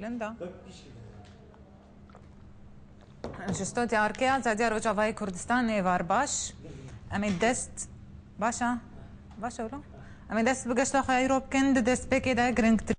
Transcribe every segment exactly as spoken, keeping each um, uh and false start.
Linda. Ji Studya Arkeya Azadiya Rojavayê Kurdistanê êvar baş. Em ê dest, baş e? Baş e wilo? Em ê dest bi geşta xwe ya îro bikin, di destpêkê de giringtir.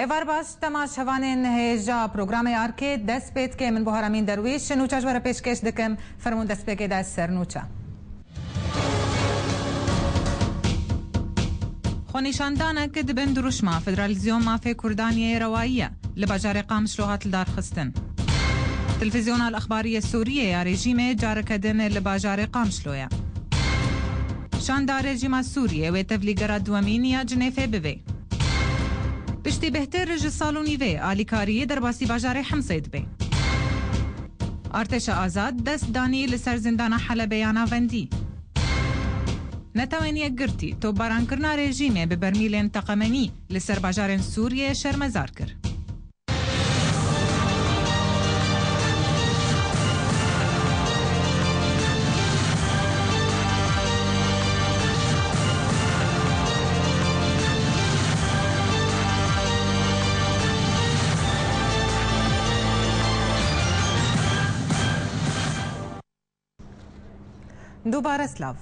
Êvar baş, temaşevanên hêja programê Arkê dest pê dike. Min Buhar Emîn Derwîş, nûça ji we re pêşkêş dikim. Fermûn destpêkê de ser nûça. Xwenîşandanek di bin dirûşma Federalîzyon Mafê Kurdan yê Rewayî ye, li bajarê Qamişlo hat lidarxistin. Televîzyona Al-Exbarî yê Sûriyê ya rejîmê careke din li bajarê Qamişlo ye. Şanda rejîma Sûriyê wê tevlîgera duwemîn ya Cinêfê bibê. Piştî bêhtir ji sal û nîvê alîkarî derbasî bajarê Himsê dibe. Artêşa Azad dest danî li ser zîndana Helebê ya Navendî. Netewên Yekgirtî topbarankirina rejîmê bi bermîlên teqemenî li ser bajarên Sûriyê şermezar kir. Dubare silav.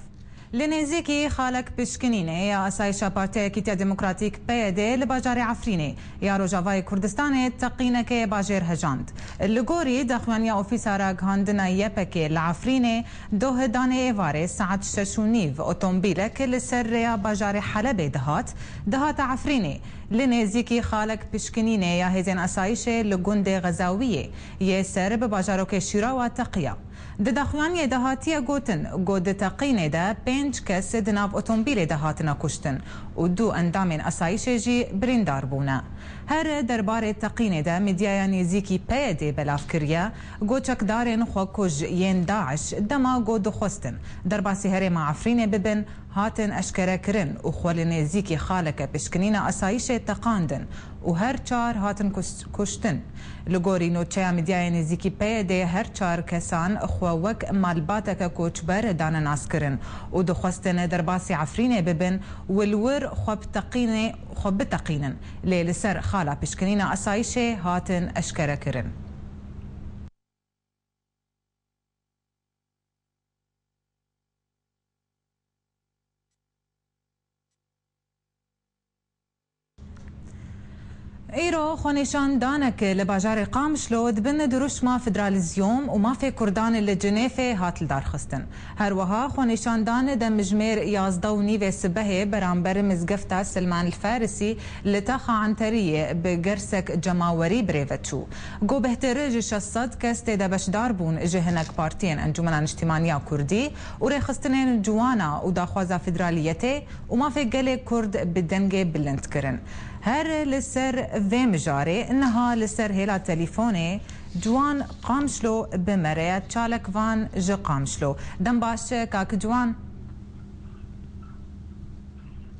Li nêzîkî Xalek Pişkinînê ya Asayişa Partiya Yekîtiya Demokratîk, P Y D, li bajarê Efrînê ya Rojavayê Kurdistanê teqîneke bajêr hejand. Li gorî daxuyaniya Ofîsa Ragihandina Y P G li Efrînê, doh danê êvarê saet şeş û nîv otomobîlek li ser rêya bajarê Helebê dihat, dihate Efrînê. Li nêzîkî Xalek Pişkinînê ya hêzên asayişê li gundê Xezawiyê yê ser bi bajarokê Şîrawa teqiya. Di daxuyaniyê de hatiye gotin ku di teqînê de pênc kes di nav otomobîlê de hatine kuştin û du endamên asayişê jî birîndar bûne. Her derbarê teqînê de medyaya nêzîkî P Y D belav kiriye ku çekdarên xwekuj yên DAIŞ dema ku dixwestin derbasî herêma Efrînê bibin, hatin eşkere kirin û xwe li nêzîkî Xaleke Pişkinîna Asayişê teqandin û her çar hatin kus-, kuştin. Li gorî nûçeya medyaya nêzîkî P Y D, her çar kesan xwe wek malbateke koçber dane naskirin û dixwestin derbasî Efrînê bibin û li wir xwe biteqînê-, xwe biteqînin. Lê li ser xala pişkinîna asayişê hatin eşkere kirin. Îro xwenîşandanek li bajarê Qamişlo di bin dirûşma Federalîzyom û Mafê Kurdan li Cinêfê hat lidarxistin. Her wiha xwenîşandan demjimêr yazdeh û nîvê sibehê beramber mizgefta Silman el Farisî li taxa Enteriyê bi gersek cemawerî birêve çû. Ku bêhtir ji şeş sed kes tê de beşdar bûn ji hinek partiyên Encûmena Niştîmaniya Kurdî û rêxistinên ciwana û daxwaza federaliyetê û mafê gelê Kurd bi dengê bilind kirin. Her li ser vê mijarê niha li ser hêla telîfonê Ciwan Qamişlo bi me re ye. Çalek van ji Qamişlo. Dem baş, kak Ciwan.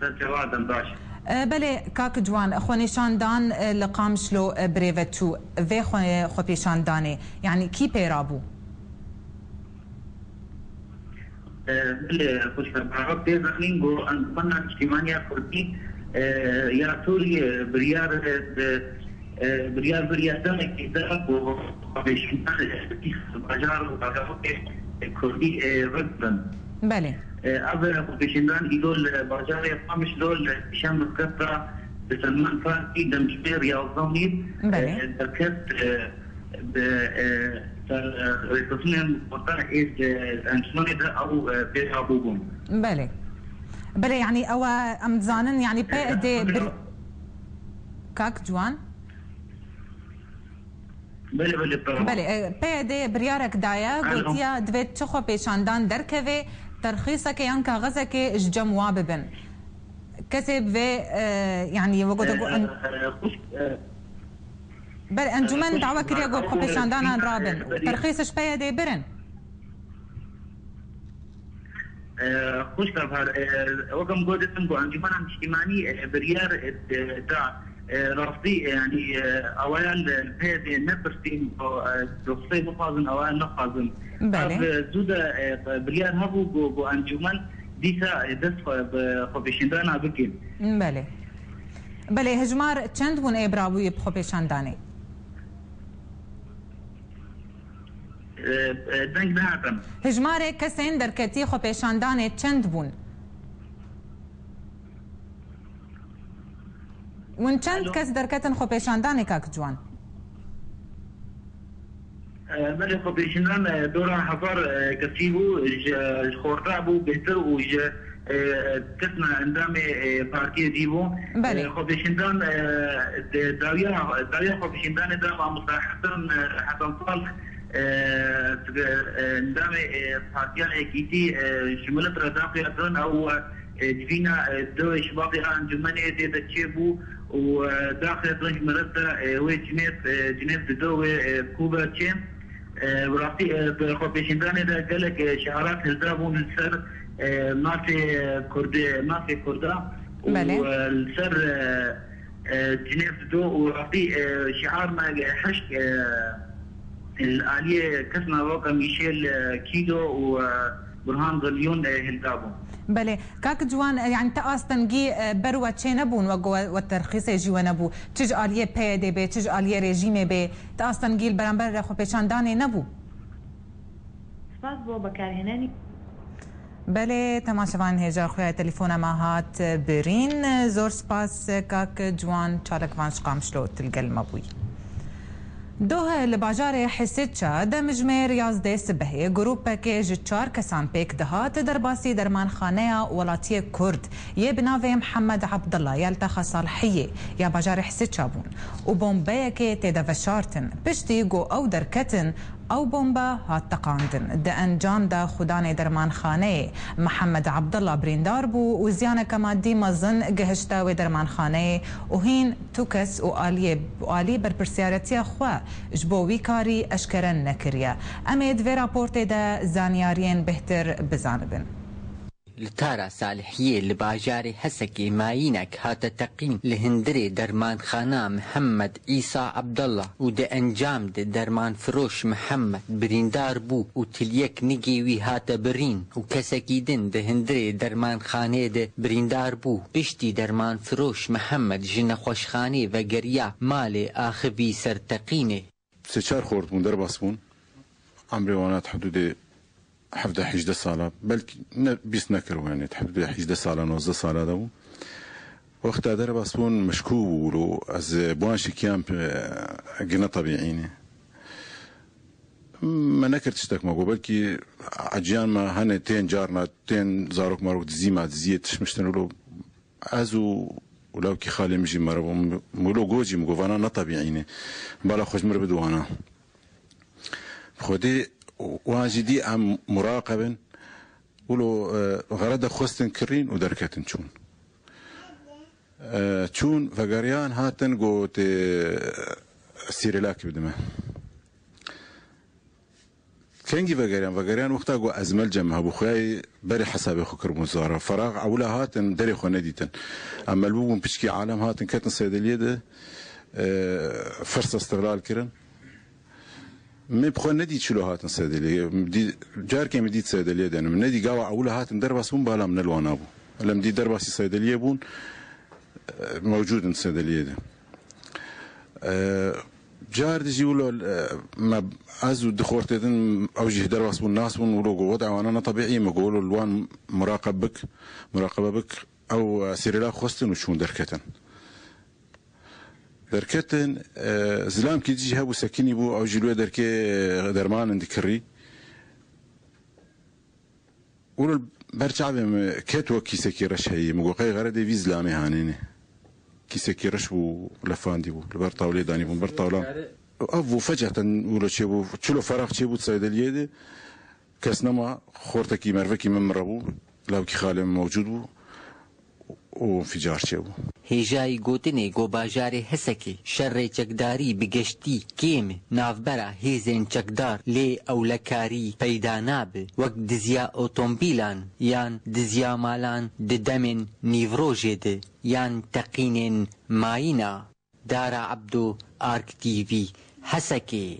Destê wan dem baş. E, belê, kak Ciwan, xwenîşandan, e, li Qamişlo, e, birêve çû vê xwe-, xwepêşandanê, yanî kî pê rabû? E, belê, xweşka Barak, tê zanîn ku Encûmena Niştîmaniya Kurdî, e, ya Sûriyê biryar, e, e, biryar, biryar demekî da ku xwepêşandan, e, bajar û bajarokê Kurdî, e, vekirin. Belê. E, ev xwepêşandan îro li bajarê Qamişlo li Şem Mizgefta bi Selman Farkî demjimêr yazdeh mîr, Belê. e, derket, e, bi, e, ser, e, rêxistinên orta êz, e, encûmenê de ew, e, pê rabû bûn. Belê. Belê, yanî ew e, em dizanin, yanî P Y D E, bir-, Kak Ciwan? Belê, belê, pera. Belê, e, P Y D biryarek daye, Alo. Gotiya divê çi xwepêşandan derkeve, terxîseke yan kaxizeke ji cem wa bibin. Kesê bi vê, e, yanî, wek gote, e, ku en-, e, e, xwişk, e, Belê, encûmen, e, xwişk, dawa kiriye ku bi xwepêşandanan, e, rabin. Belê. Terxîs ji P Y D birin. E, xwişka Bahar, e, wek em gotin ku Encûmena Niştîmanî, e, biryar, e, da, e, rastî, e, yanî, e, awaya li P Y D nepirsîn ku, e, doxsê bixwazin, awaya nexwazin. Belê. Ev, e, zû de, e, biryar hebû ku, ku encûmen dîsa, e, dest xwe bi xwepêşandana bikin. Belê. Belê, hejmar çend bûn ê birabûyî bi xwepêşandanê? E, e, deng nehatin. Hejmarê kesên derketî xwepêşandanê çend bûn? Hûn çend Alo. kes derketin xwepêşandanê, kak Ciwan? E, belê, xwepêşandan, e, dora hezar, e, kesî bû, ji, ji xorta bû bêhtir û ji, e, kesna endamê, e, partiyê dî bû. Belê. E, xwepêşandan, e, de, dawiya, dawiya xwepêşandanê de mamosta Hesen, e, Hesen Salih, e, e, endamê, e, Partiya Yekîtî, e, ji milet re daxuya kirin ew, e, civîna, e, dewê Şibatê a encûmenê tê de çêbû û, e, daxuya kirin ji milet re, e, wê cinêv, e, cinêv dido wê, e, kû be çê. E, bi rastî, e, bi xwepêşandanê de gelek, e, şiarat hilda bûn li ser, e, mafê Kurdê, mafê Kurda û, Belê. e, li ser, e, e, cinêv dido û rastî, e, şiar me, e, hişk, e, li aliyê kesna weke Mîşêl, e, Kîlo û, e, Burhan Zelyûn, e, hilda bûn. Belê. Kak Ciwan, e, yanî ti astengî, e, ber we çê nebûn, wek we, we terxîsê jî we nebû. Çi ji aliyê P Y D bê, çi ji aliyê rejîmê bê, ti astengî li beramber xwepêşandanê nebû? Spas bo bekarhênanî. Belê, temaşevan hêja xwe ya telefona me hat birîn. Zor spas, kak Ciwan Çalakvan ji Qamişlo tu li gel me bûyî. Doh li bajarê Hesêça demjimêr yazdeh sibehê grûpekê ji çar kesan pêk dihat derbasî dermanxaneya welatiyê Kurd yê bi navê Mihemed Abdullah ya li taxa Salihiyê ya bajarê Hesêça bûn û bombeyekê tê de veşartin. Piştî ku ew derketin, ew bombe hat teqandin. Di encam de xudanê dermanxaneyê Mihemed Abdullah birîndar bû û ziyaneke madî mezin gihişte wê dermanxaneyê û hîn tu kes û aliyê, û alî berpirsiyaretiya xwe ji bo wî karî eşkere nekiriye. Em ê di vê raportê de zanyariyên bêhtir bizanibin. Li tara Salihiyê li bajarê Hesekê mayînek hate teqîn li hundirê dermanxana Mihemed Îsa Abdullah û di encam de dermanfiroş Mihemed birîndar bû û tiliyek nigê wî hate birîn û kesekî din di hundirê dermanxanê de birîndar bû. Piştî dermanfiroş Mihemed ji nexweşxanê vegeriya malê axivî ser teqînê. Sê çar xort bûn, derbas bûn. Emrê wana di hidûdê hevdeh hejde sala, belkî ne, bîst nekir, yanî di hidûdê hejde sala, nozdeh sala de bû. Wexta derbas bûn, mişkû bû wilo, ez, e, bi wan şikiyam, e, gine tebîî ne. Me nekir tiştek, me got, belkî eciyan me hene tên carna, tên zarok marok dizî me, diziyê tişmiştin wilo. Ez û, û lawkî xalê min jî meriv bû. Min wilo got jî, min got, vana ne tebîî ne. Bala xwe ji min re bide wana. Xwedê wan jî dî em muraqeb in. Wilo, e, xerede xwestin kirîn û derketin çûn. E, çûn vegeriyan hatin got, e, sîrêlakî bide me. Kengî vegeriyan? Vegeriyan wexta ku ezmel cem hebû, xweyayê berê hesabê xwe kiribûn zara. Ferax ewila hatin, derê xwe nedîtin. Em melbû bûn piçkî alem hatin, ketin seydeliyê de, e, fersa istiqlal kirin. Min bi xwe nedî çilo hatin seydeliyê. Dî, carkê min dît seydeliyê denim. Nedî gava ewila hatin derbas bûn, bala min ne li wana bû. Lem dî derbasî seydeliyê bûn, e, mewcûd in seydeliyê de. E, car dijî wilo, e, me, ez û di xortê din, ew jî derbas bûn, nas bûn, wilo got, weda wana ne tebîî, me got, wilo li wan muraqeb bik, muraqebe bik, ew, e, sêrêla xwestin û çûn derketin. Derketin, e, zilamkî dijî hebû sekinî bû, ew jî li wê derkê, e, dermanin dikirî. Wilo ber çavê min ket wek kîsekî reş heyî. Min got, qey xeredê vî zilamê hanê ne. Kîsekî reş bû, lefandî bû. Li ber tawlê danî bûn, ber tawla. Ev bû feceten wilo çêbû. Çilo Ferax çêbû seydeliyê de. Kes nema, xortekî mervekî min min re bû. Lawkî xalê min mewcûd bû. û înficar çêbû. Hêjayî gotinê ku bajarê Hesekê şerê çekdarî bi geştî kêm navbera hêzên çekdar lê ewlekarî peyda nabe, wek diziya otomobîlan yan diziya malan di demên nîvrojê de yan teqînên mayîna. Dara Ebdo, Ark T V, Hesekê.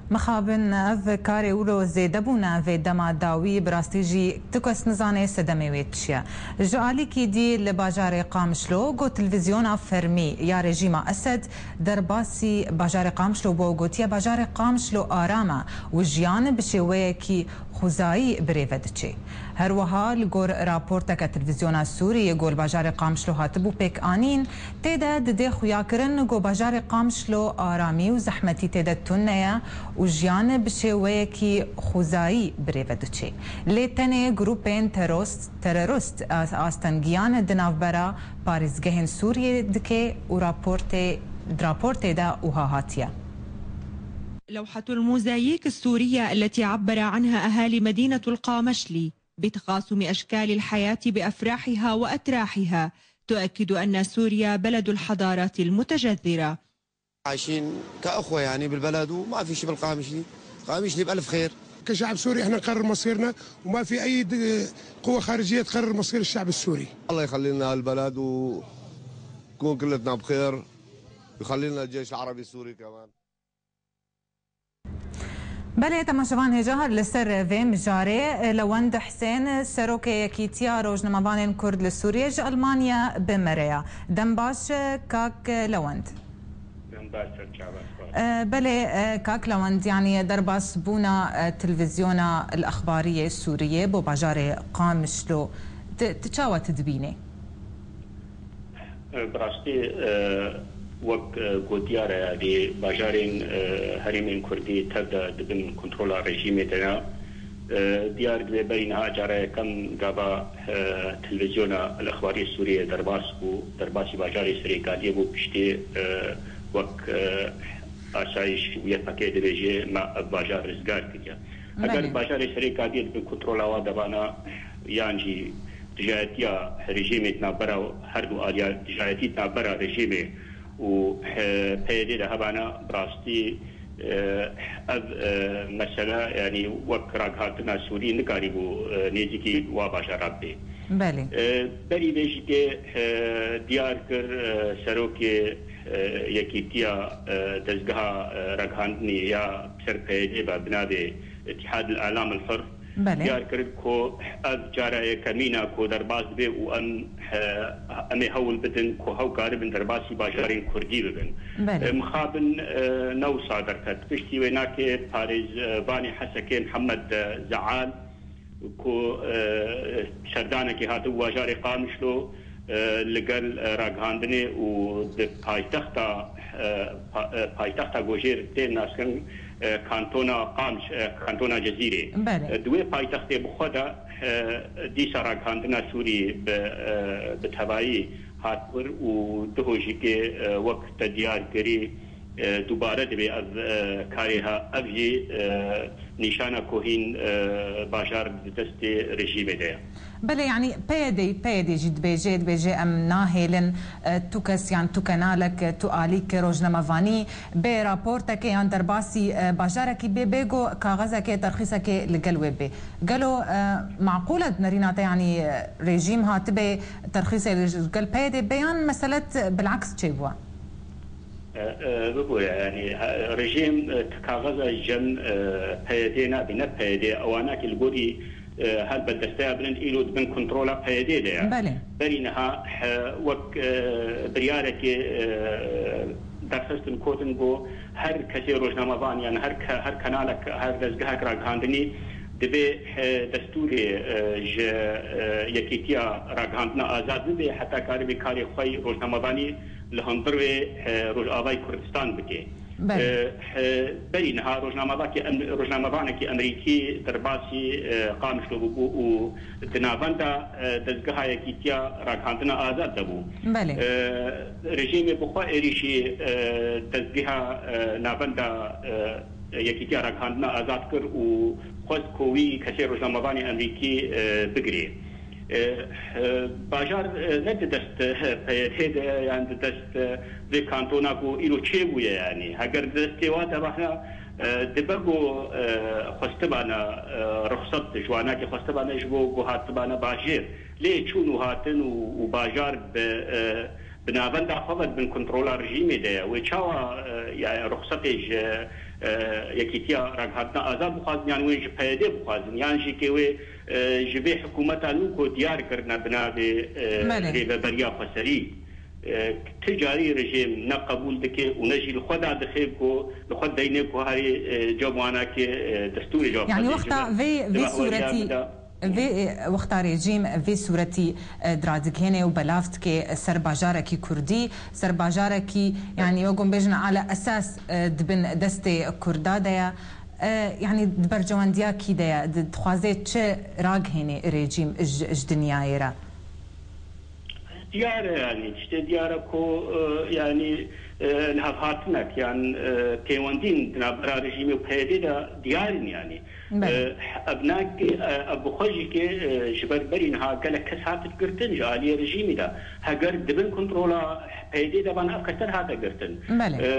Mixabin ev karê wilo zêde bûne vê dema dawî, bi rastî jî tu kes nizane sedemê wê çi ye. Ji alîkî dî li bajarê Qamişlo ku televîzyona fermî ya rejîma Esed derbasî bajarê Qamişlo bû û gotiye bajarê Qamişlo aram e û jiyan bi şêweyekî xwezayî bi rê ve diçe. Her wiha li gor raporteke televîzyona Sûrî ku li bajarê Qamişlo hatibû pêk anîn, tê de didê xuyakirin ku bajarê Qamişlo aramî û zehmetî tê de tune ye û jiyan bi şêweyekî xwezayî bi rê ve diçe. Lê tenê grûpên terost-, terorist as-, astengiyan di navbera parêzgehên Sûriyê dike û raportê, di raportê de wiha hatiye. لوحة الموزاييك السورية التي عبر عنها أهالي مدينة القامشلي بتقاسم أشكال الحياة بأفراحها وأتراحها تؤكد أن سوريا بلد الحضارات المتجذرة. عايشين كأخوة يعني بالبلد، وما في شي بالقامشلي. قامشلي بألف خير. كشعب سوري احنا نقرر مصيرنا، وما في أي د-، قوة خارجية تقرر مصير الشعب السوري. الله يخلي لنا هالبلد وتكون كلتنا بخير، ويخلي لنا الجيش العربي السوري كمان. Belê, temaşevan hêja her li ser vê mijarê, Lewend Hisên, serokê Yekîtiya Rojnamevanên Kurd li Sûriyê ji Almanya bi me re ya. Dem baş, kak Lewend. Dem baş, serçava, spas. E, belê, e, kak Lewend, yanî derbasbûna, e, televîzyona El Exbariyê Sûriyê bo bajarê Qamişlo, tu, tu çawa tu dibînî? Bi rastî, e, wek, e, ku diyar e, yanî bajarên, e, herêmên Kurdî tev de di bin kontrola rejîmê de ne. E, diyar dibe berî niha cara yekem gava, e, televîzyona El Exbariyê Sûriyê derbas bû, derbasî bajarê Serêkaniyê bû, piştî, e, wek, e, asayîş û Y P G dibêje, me ev bajar rizgar kiriye. Eger Belê. bajarê Serêkaniyê di bin kontrola wa de bana, yan jî dijayetiya rejîmê di navbera, her du aliya dijayetî di navbera rejîmê û, e, P Y D de hebana, bi rastî, e, ev, e, mesele, yanî wek ragihandina Sûrî nikarîbû, e, nêzîkî wa bajara bibê. Belê. E, berî vê jî ke, e, diyar kir, e, serokê, e, yekîtiya, e, dezgeha, e, ragihandinê ya ser P Y D ve bi navê Îtîhad el Alam el Hur Belê. diyar kir ku ev cara yekemîn e ku derbas dibe û em, e, em ê hewl bidin ku hew karibin derbasî bajarên Kurdî bibin. Belê. E, mixabin, e, ne wisa derket. Piştî wê nake parêz, e, vanê Hesekê Mihemed, e, Zeal ku, e, serdanekî hatibû bajarê Qamişlo, e, li gel, e, ragihandinê û di paytexta, e, pa-, e, paytexta ku jê tê naskirin, e, kantona Qamiş, e, kantona Cezîrê. Belê. E, di wê paytextê bi xwe de, e, dîsa ragihandina Sûrî bi, e, bi tevayî hat wir û diho jî ke, e, wek te diyar kirî, e, dubare dibe ev, e, karê ha, ev jî, e, nîşana ku hîn, e, bajar di destê rejîmê de ye. Belê, yanî P Y D, P Y D jî dibêje, dibêje, em nahêlin, e, tu kes yan tu kenalek, e, tu alîk rojnamevanî bê raportekê yan derbasî, e, bajarekî bê, bê ku kaxezekê, terxîsekê li gel wê bê. Gelo, e, maqûl e di nerîna te, yanî, e, rejîm hatibê terxîsê li gel P Y D bê yan meselet bilaks çêbûye? E, e, bibûye, yanî, ha, rejîm, e, ti kaxeza cem, e, P Y D nabîne, P Y D ewanakî li gorî, e, helbet desteya bilind îro di bin kontrola P Y D de ye. Belê. Berî niha, he, wek, e, biryarekê, e, derxistin kotin ku her kesê rojnamevan, yan her ke-, her kanalek, her dezgehek ragihandinî divê, e, destûrê, e, ji, e, Yekîtiya Ragihandina Azad bibe, heta karibê karê xwe yî rojnamevanî li hundir wê, e, Rojavayê Kurdistan bike. Belê. E, e, berî niha rojnamevakê em-, rojnamevanekî Amerîkî derbasî, e, Qamişlo bûbû û di navenda, e, dezgeha Yekîtiya Ragihandina Azad de bû. Belê. E, rejîmê bi xwe êrîşî, e, dezgeha, e, navenda, e, Yekîtiya Ragihandina Azad kir û xwest ku wî kesê rojnamevanê Amerîkî, e, bigirê. E, e, bajar, e, ne di dest, e, P Y D de ye, yan di dest, e, vê kantona ku îro çêbûye, yanî. Heger di destê wan de behna, e, dibe ku, e, xwestibana, e, ruxsat ji wanakê xwestibana ji bo ku hatibana bajêr. Lê çûn û hatin û, û bajar bi, e, bi navenda xwe ve di bin kontrola rejîmê de ye. Wê çawa, e, yani ruxsatê ji, e, Yekîtiya Ragihandina Azad bixwazin, yan wê ji P Y D bixwazin, yan jî kê wê, e, ji vê hikûmeta nû ku diyar kirine bi navê, e, Belê. Rêveberiya Xweserî. E, ti carî rejîm ne qebûl dike û ne jî li xwe dadixe ku li xwe deyne ku herî, e, cem wanakê, e, destûrê cem Yani xwedê wexta ji vê, vê dema weriya sûretî bida. Vê, e, wexta rejîm vê sûretî, e, diradigihêne û belav dike ser bajarekî kurdî, ser bajarekî, yanî wek hûn bêjin, ala esas, e, di bin destê kurda de ye. E, yanî di berjewendiya kî de ye? Di, dixwaze çi ragihêne rejîm ji, ji dinyayê re? Diyar e, yanî tiştê diyar e ku, e, yanî, e, lihevhatinek yan, e, pêwendîn di navbera rejîmê û P Y D de diyar in, yanî. Belê. E, ev nakê, e, ev bi xwe jî kê, e, ji ber berî niha gelek kes hatin girtin ji aliyê rejîmî de. Heger di bin kontrola P Y D de van ev kes hate girtin. Belê. E,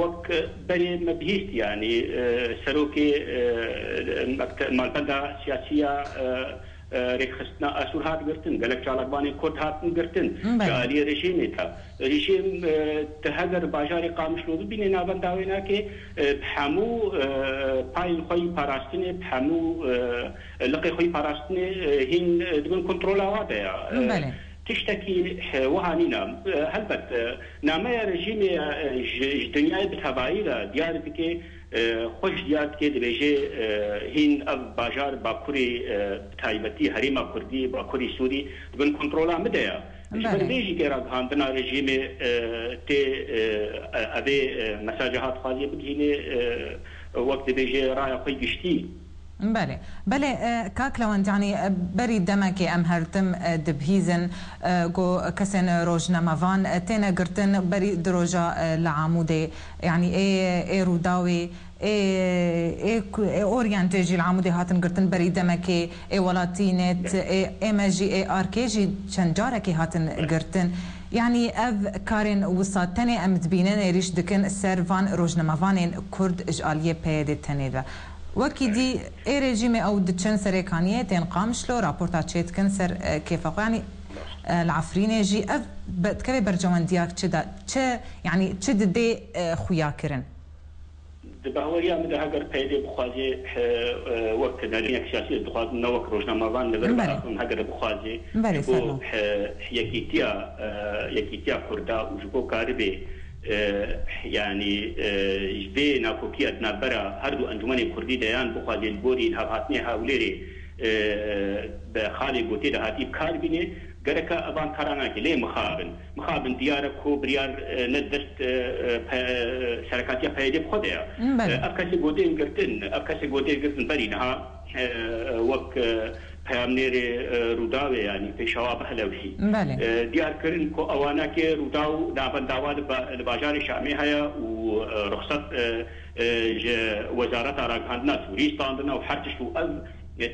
wek berê me bihîst, yanî, e, serokê, e, mekte-, malbenda siyasî ya, e, e, rêkxistina Asûr hat girtin. Gelek çalakvanên Kurd hatin girtin. Belê. Ji aliyê rejîmê de. Rejîm, e, tu heger bajarê Qamişlo bibînê navenda wê nake, e, bi hemû, e, payên xwe yî parastinê, bi hemû, e, liqê xwe yî parastinê, e, hîn, e, di bin kontrola wa de ya. E, Belê. Tiştekî, e, wiha nîne. E, helbet, e, nameya rejîmê, e, ji, ji dinyayê bi tevayî re diyar dike, e, xwe jî diyar dike, dibêje, e, hîn ev bajar Bakurê, e, bi taybetî herêma Kurdî, Bakurê Sûrî di bin kontrola min de ye. Ji ber Belê. Vê jî kê ragihandina rejîmê, e, tê, e, e, evê, e, mesaja hat xwaziyê bigihînê, e, wek dibêje raya xwe giştî. Belê. Belê, e, kak Lewend, yanî, e, berî demekê em her tim, e, dibihîzin, e, ku kesên rojnamevan, e, têne girtin berî du roja, e, li Amûdê, yanî ê, ê Rûdawê, ê, ê ku-, ê Orient jî li Amûdê hatin girtin berî demekê, ê Welatî Net, ê, ê me jî, ê Arkê jî çend carekê hatin girtin. Yanî ev karên wisa tenê em dibînin êrîş dikin ser van rojnamevanên Kurd ji aliyê P Y D tenê ve. Wekî dî ê rejîmê ew diçin Serêkaniyê, tên Qamişlo, raporta çêdikin ser, e, kêfa xwe. Yanî, e, li Efrînê jî ev be-, dikeve berjewendiya çi de, çi, yanî çi didê, e, xuya kirin? Di bahweriya min de heger P Y D bixwazê, e, e, wek nerînek siyasî dixwazin, ne wek rojnamevan li vir Belê. Biaxivin, heger bixwazê Belê, ji bo, fermo. E, yekîtiya, e, yekîtiya Kurda û ji bo karibê, e, yanî, e, ji vê nakokiya di navbera her du encûmenên Kurdî de yan bixwazê li gorî lihevhatinê Hewlêrê, e, bi xalê gotê de hatî bi kar bîne, gereke evan kara nake, lê mixabin. Mixabin diyar e ku biryar, e, ne dest, e, e, pe-, serekatiya P Y D bi xwe de ye. Belê. E, ev kesê gotên girtin, ev kesê gotên girtin berî niha, e, e, wek, e, peyamnêrê, e, Rûdawê, yanî Pêşawa Behlewî. Belê. E, diyar kirin ku ewana kê Rûdaw navenda wa li ba-, li bajarê Şamê heye û, e, ruxsat, e, e, ji Wezareta Ragihandina Sûrî standine û her tişt û ev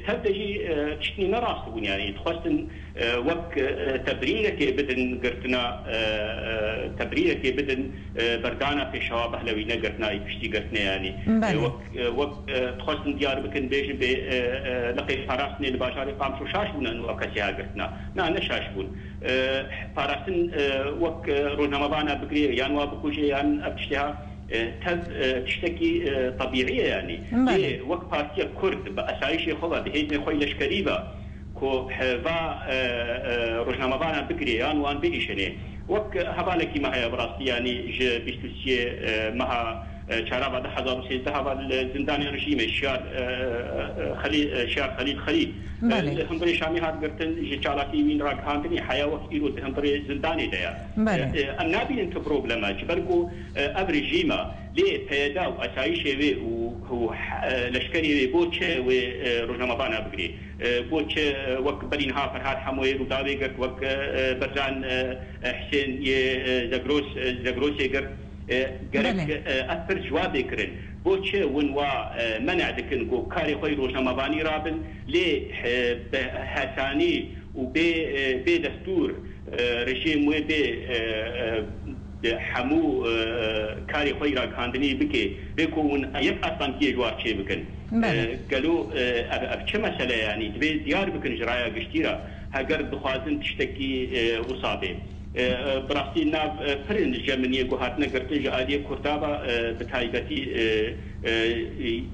Tev de jî, e, tiştî ne rast bûn, yanî dixwestin, e, wek, e, tebrîrekê bidin girtina, e, e, tebrîrekê bidin, e, berdana Pêşewa Behlewi, ne girtina, ê piştî girtinê, yanî, e, Belê. wek, e, wek, e, dixwestin diyar bikin, bêjin bê, e, e, liqê parastinê li bajarê Qamişlo şaş bûn, û ew kesê ha girtina. Na, ne şaş bûn. E, parastin, e, wek, e, rojnamevana bigirê, yan wa bikuje, yan ev tiştê ha, e, tev, e, tiştekî, e, tebîî ye, yanî. Belê. Lê wek partiyek Kurd bi esayîşê xwe ve, bi hêzên xwe yê leşkerî ve, ku, e, va, e, e, rojnamevana bigirê yan wan bihişinê. Wek hevalekî me heye bi rastî, yanî ji bîst û sê, e, meha, e, çara ve du hezar û sêzdeh ve li zindanê rejîmê Şiyar, e, e, Xelî-, e, Şiyar Xelîl Xelîl, e, Belê. li hundirê Şamê hat girtin, ji çalakî wî ragihandinê heya wek îro di hundirê zindanê de ye. Belê. E, e, em nabînin tu probleme, ji ber ku, e, ev rejîm e, lê P Y D û esayîşê wê û, û, e, leşkerê wê bo çi wê, e, rojnamevana bigirê? E, bo çi, e, wek berî niha Ferhad Hemoyê Rûdawê girt, wek, e, e, Berzan, e, e, Hisên yê, e, Zegros, e, Zegrosê girt? E, gerek, Belê. e, ev pirs civabê kirin. Bo çi win wa, e, menê dikin ku karê xwe yê rojnamevanî rabin, lê, e, bi hesanî û bê, e, bê destûr, e, rejîm wê bê, e, e, hemû, e, karê xwe yê ragihandinî bike, bê ku hûn yek astengiyê ji war çêbikin. Belê. E, gelo, e, ev, ev çi mesele ye? Yanî divê diyar bikin ji raya giştî re, heger dixwazin tiştekî, e, wisa bê. E, e, bi rastî nav, e, pir in ji min yê ku hatine girtin ji aliyê Kurda ve, e, bi taybetî, e, e,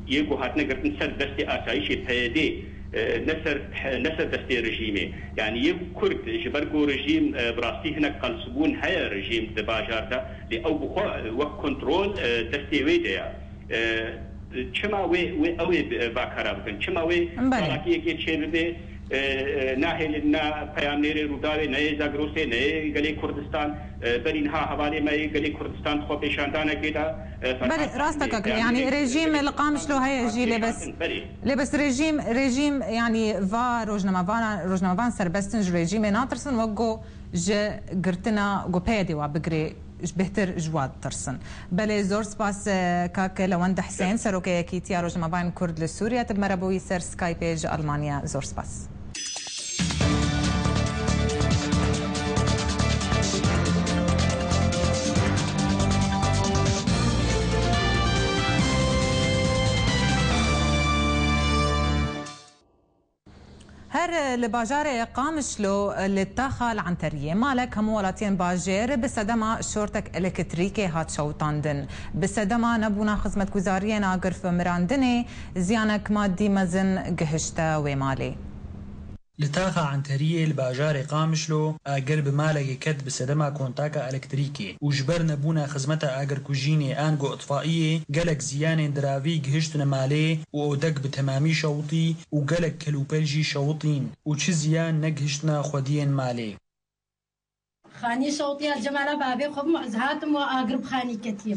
yê ku hatine girtin ser destê asayîşê P Y D, e, ne ser, ne ser destê rejîmê. Yanî yê ku Kurd ji ber ku rejîm, e, bi rastî hinek qelsbûn heye rejîm di bajar de, lê ew bi xwe, e, wek kontrol, e, destê wê de ye. E, çima wê, wê ew ê bi-, vakara bikin? Çima wê Belê. çalakiyekê çêbibe? E, e, nahêlin ne peyamnêrê Rûdawê, ne yê Zagrosê, ne yê gelê Kurdistan. E, berî niha hevalê me yê gelê Kurdistan xwe pêşandanekê de, e, Ferhat Belê, rast e, kak, peyamnêrê yanî rejîm li Qamişlo heye jî, lê bes, pêşandin, belê. lê bes rejîm, rejîm, yanî va rojnamevan, rojnamevan serbest in, ji rejîmê natirsin, wek ku ji girtina ku P Y D wa bigirê, ji bêhtir ji wa ditirsin. Belê, zor spas, e, kak Lewend Husên, Serokê Yekîtiya Rojnamevan Kurd li Sûriye, tu bi me re bûyî ser Skypeê ji Almanya. Zor spas. Her li bajarê Qamişlo li taxa li Enteriyê malek hemû welatiyên bajêr bi sedema şortek elektrîkê hat şewitandin. Bi sedema nebûna xizmetguzariyên agir femirandinê ziyanek madî mezin gihişte wê malê. Li taxa Enteriyê li bajarê Qamişlo agir bi malekê ket bi sedema kontaka elektrîkê û ji ber nebûna xizmeta agirkujînê ango itfaiyê gelek ziyanên diravî gihiştine malê û odek bi temamî şewitî û gelek kelûpel jî şewitîn û çi ziyan negihiştine xwediyên malê. Xanî şewtiya cemala bavê xwe bû, ez hatim wa agir bi xanî ketiye.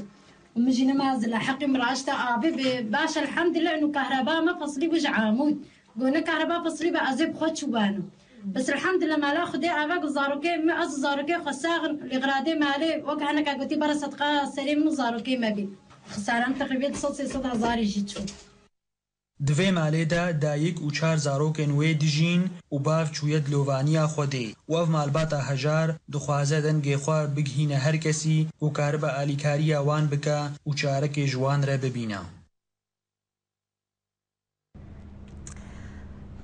Û min jî nema zila heqî min raşta avê bê. Baş elhamdülillah, û kahraba me feslî bû ji Amûd. Go ne kahraba feslî be, ez ê bi xwe çûbano. Bes elhamdülillah, mala Xwedê ava ku zarokê min, ez û zarokê xwe sax in, lê xiradê malê wek heneka gotî bere sedqa serê min û zarokê me bî. Xisaran teqrîbê du sed sê sed hezarî jî çû. Di vê malê de dayik û çar zarokên wê dijîn û bav çûye dilovaniya Xwedê û ev malbata hejar dixwaze dengê xwe bigihîne her kesî ku karibe alîkariya wan bike û çarekê ji wan re bibîne.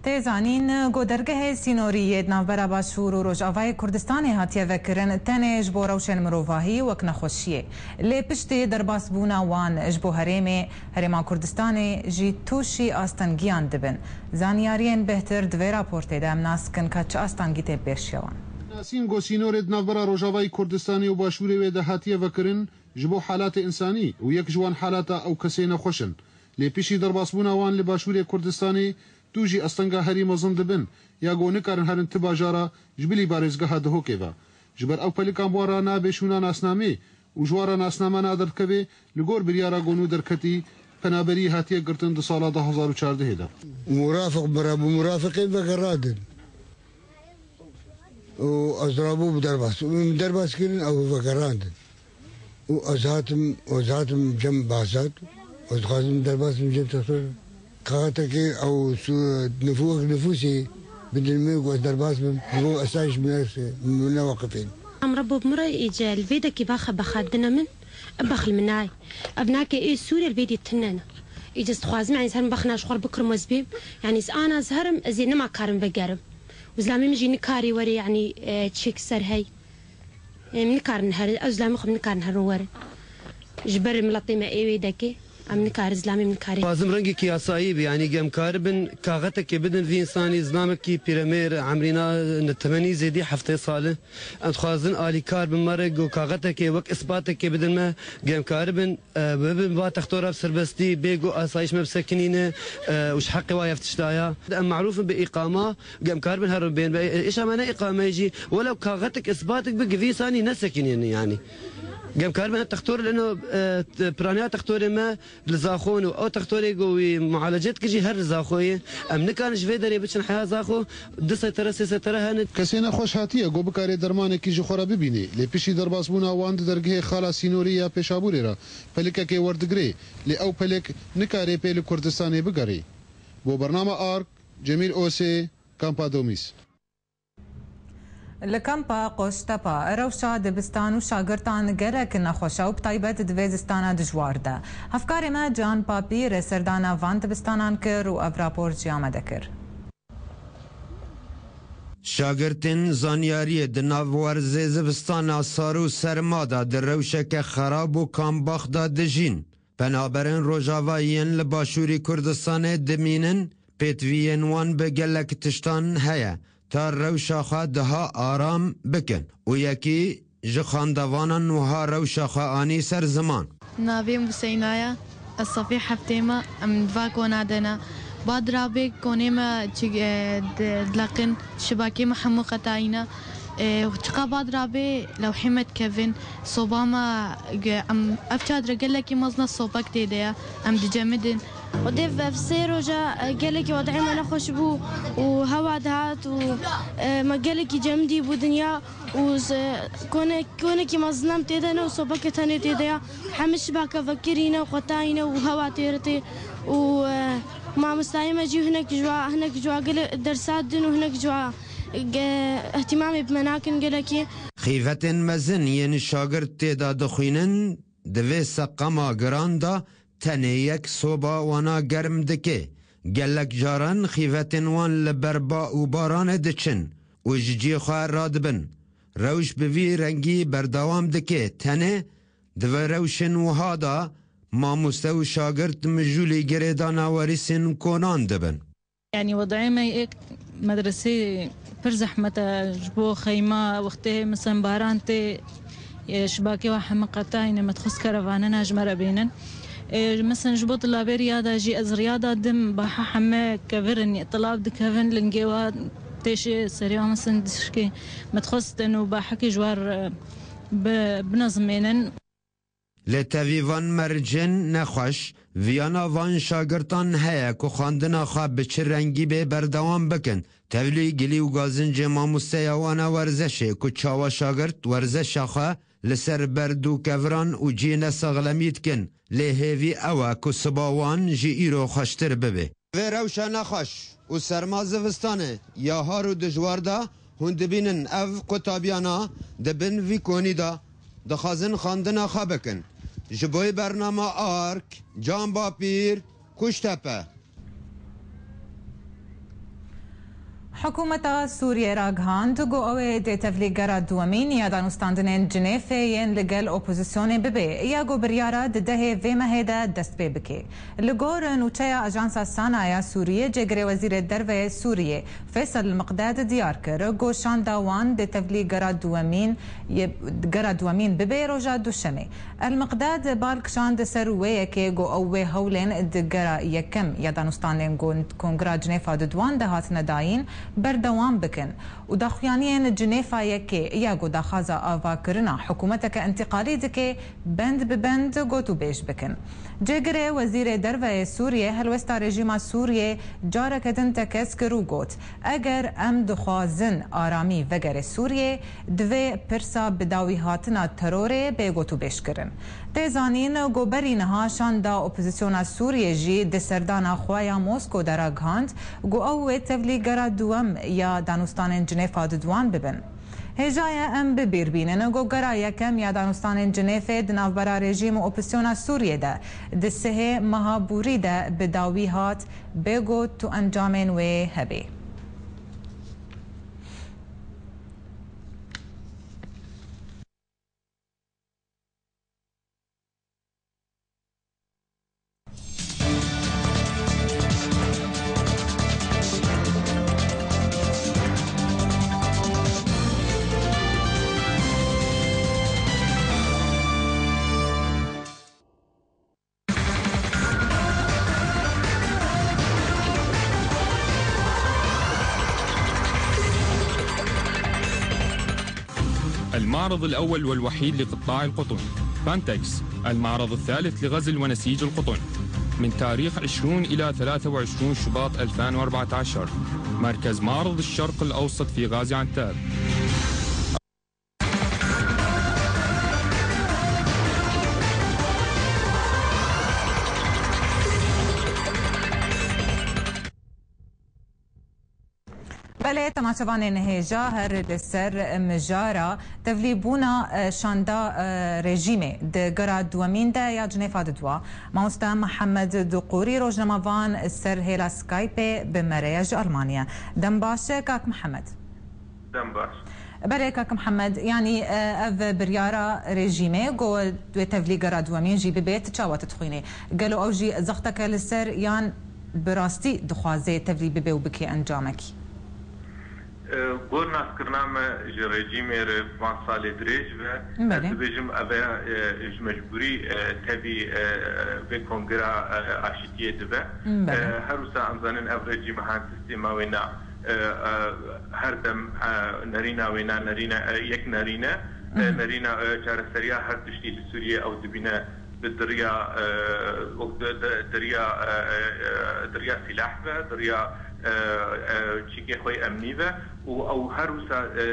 Tê zanîn, ku dergehê sînorî yê di navbera Başûr û Rojavayê Kurdistanê hatiye vekirin, tenê ji bo rewşên mirovahî wek nexweşiyê. Lê piştî derbasbûna wan ji bo herêmê, Herêma Kurdistanê jî tûşî astengiyan dibin. Zaniyariyên bêhtir di vê raportê de em nas dikin ka çi astengî tê pêşiya wan. Nasîn, ku sînorê di navbera Rojavayê Kurdistanê û Başûrê wê de hatiye vekirin, ji bo halatê însanî û yek ji wan halata ew kesê nexweş in. Lê piştî derbasbûna wan li Başûrê Kurdistanê, tû jî astenga herî mezin dibin, ya ku nikarin herin ti bajara ji bilî parêzgeha Dihokê ve. Ji ber ew pelikan bi wan re nabe şûna nasnamê û ji wan re nasname naderdikeve, li gor biryara ku nû derketî, penaberî hatiye girtin di sala du hezar û çardehê de. Murafiq bira bi murafiqê vegerandin. Û ez rabû bi derbas. Min derbas kirin, ew vegerandin. Û ez hatim, ez hatim cem Behzat. Ez dixwazim derbas bim cem Textor. Kaxetekê ew su-, nifû-, nifûsê bidin min ku ez derbas bim, ji bo esayîş min ne, min ne waqifên. Em Rebo bi min re îce li vê dekî baxe bexat dine min, e bex li min nayê. Ev nake ê Sûriyê li vê dî tune ne. Îce ez dixwazim, yanî ez herim bexna ji xwe re bikirim ez bêm. Yanî ez ana ez herim, ez ê nema karim vegerim. Û zilamê min jî nikarî were, yanî, e, çêk ser hey. Em nikarin herin, ew zilamê xwe nikarin herin werin. Ji ber miletê me ê wê dekê, em nikarin, zilamê min nikarî. Dixwazim rengekî yasayî be, yanî em karibin kaxetekê bidin vî însanî, zilamekî pîremêr, emrîna temenî zêdî heftê sal e. Em dixwazin alîkar bin me re ku kaxetekê wek ispatekê bidin me, em karibin, e, bibin va textora bi serbestî, bê ku asayîş me bisekinîne, e, û ji heqê wa ev tişt aya. Em merûf in bi îqama, em karibin herin bên. Be, êşa me ne îqameyê jî, welew kaxetek, ispatek bi givî sanî nesekinînin yanî. Em karibin textor leno, e, t-, piraniya textorê me li Zaxon û ew textorê ku wî mualece dikir jî her li Zaxoyê. Em nikarin ji vê derê biçin heya Zaxo, du setere, sê setere hene. Kesê nexweş hatiye ku bikarê dermanekî ji xwe re bibînê, lê piştî derbasbûna wan di dergehê xala sînorî ya Pêşabûrê re pelikekê werdigirê, lê ew pelik nikarê pê li Kurdistanê bigerê. Bo bernama Ark, Cemîl Osê, Kampa Domîs. Li kampa Qoştepa rewşa dibistan û şagirtan gelek nexweş e û bi taybet di vê zistana dijwar de. Hevkarê me Can Papîr serdana van dibistanan kir û ev rapor ji amade kir. Şagirtên zanyariyê di nav werzê zivistana sar û serma de di rewşeke xerab û kambax de dijîn. Penaberên Rojava yên li Başûrî Kurdistanê dimînin, pêtiviyên wan bi gelek tiştan heye ta rewşa xwe daha aram bikin û yekî ji xandevanan wiha rewşa xwe anî ser ziman. Navê min Huseyna ye, ez sefê heftê me, em li va kona de ne. Bad rabê konê me çi, e, di-, dileqin, şibakê me hemû qetayî ne. E, çiqa bad rabê lewhê me dikevin, soba me, ge-, em, ev çadire gelekî mezin e, sobek tê de ye, em dicemidin. Xwedê ev sê roja, e, gelekî wed'ê me nexweş bû û hewa dihat û, e, me gelekî cemidî bû dinya û z-, kone-, konekî mezin em tê de ne û sobeke tenê tê de ya. Hemî şibake vekirî ne û qetayî ne û hewa têr tê û, e, mamostayê me jî hinek ji wa, hinek ji wa gele dersa din û hinek ji wa ge-, ihtimamê bi me nakin gelekî. Xîvetên mezin yên şagirt tê de dixwînin, di vê seqema giran de tenê yek soba wana germ dike. Gelek caran xîvetên wan li ber ba û baranê diçin û ji cihê xwe radibin. Rewş bi vî rengî berdewam dike. Tenê di vê rewşên wiha de mamoste û şagirt mijûlî girêdana werîsên konan dibin. Yanî wed'ê me yê medresê pir zehmet e, ji bo xeyma wextê misan baran tê, e, şibakê wa heme qetayî ne, me dixwest keravanena ji me re bênin. E, misan ji bo tilabê riya da jî ez riya da dim, baha heme kevirin, tilav dikevin, lingê wa têşê serê wa misan dişkê. Me dixwest eno bahekê ji war, e, bi-, binezimênin. Lê tevî van mercên nexweş, viyana van şagirtan heye ku xwendina xwe bi çi rengî bê berdewam bikin. Tevlî gilî û gazincê mamosteya wana werzeşê ku çawa şagirt werzeşa xwe li ser berd û keviran û cihê nesexlemî dikin, lê hêvî ew e ku siba wan ji îro xweştir bibe. Vê rewşa nexweş û serma zivistanê ya har û dijwar de hûn dibînin ev qutabiyana di bin vî konî de dixwazin xwendina xwe bikin. Ji bo bernama Ark, Can Bapîr, Kuştepe. Hikûmeta Sûriyê ragihand ku ew ê dê tevlîgera duwemîn ya danûstandinên Cinêfê yên li gel opozisyonê bibe, ya ku biryara di dehê vê mehê de dest pê bike. Li gor nûçeya Ajansa Sana ya Sûriyê, cêgirê Wezîrê Derve yê Sûriyê, Feysel Miqdad diyar kir ku şanda wan dê tevlî gera duwemîn, yê, gera duwemîn bibe roja Duşemê. El Miqdad bal kişand ser wê yekê ku ew wê hewlên di gera yekem ya danûstandên ku Kongra Cinêfa Duduwan de hatine dayîn, berdewam bikin û daxuyaniyên Cinêfa Yekê ya ku daxwaza avakirina hikûmeteke întîqalî dike, bend bi bend gotûbêj bikin. Cêgirê Wezîrê Derve yê Sûriyê helwesta rejîma Sûriyê careke din tekez kir û got, eger em dixwazin aramî vegere Sûriyê, divê pirsa bidawîhatina terorê bê gotûbêjkirin. Tê zanîn ku berî niha şanda opozisyona Sûriyê jî di serdana xwe ya Mosko de ragihand ku ew wê tevlî gera duwem ya danûstanên Cinêfa di duwan bibin. Hêja ye em bi bîr bînin ku gera yekem ya danûstanên Cinêfê di navbera rejîm û opozisyona Sûriyê de di sihê meha borî de bi dawî hat, bê got tu encamên wê hebê. المعرض الأول والوحيد لقطاع القطن، بانتكس، المعرض الثالث لغزل ونسيج القطن، من تاريخ عشرون إلى ثلاثة وعشرون شباط ألفين وأربعتاشر، مركز معرض الشرق الأوسط في غازي عنتاب. Belê, temaşevanên hêja, her li ser mijara tevlîbûna, e, şanda, e, rejîmê di gera duwemîn de ya Cinêfa di dua. Mamoste Mihemed Duqûrî, rojnamevan, ser hêla Skypeê bi me re ye ji Almanya. Dem baş, kak Mihemed. Dem baş. Belê, kak Mihemed, yanî, e, ev biryara rejîmê ku wê tevlî gera duwemîn jî bibe, tu çawa tu dixwînî? Gelo ew jî zexteke li ser yan bi rastî dixwaze tevlî bibe û bike encamekî? E, gor naskirina me ji rejîmê re van salê dirêj ve, ez Belê. dibêjim ev e, e, ji mecbûrî, e, tevî, e, vê kongira, e, aşîtiyê dibe. Belê. E, her wisa em zanin ev rejîm ha sistêma wê na, e, e, her dem, e, nerîna wê na nerîne, e, yek nerîne, e, Mhm. nerîna, e, çareseriya her tiştî li Sûriyê ew dibîne bi diriya, e, wek di, di, diriya, e, e, e, diriya sîlah ve, diriya, e, e, çîkê xwe yê emnî ve û ew her wisa, e,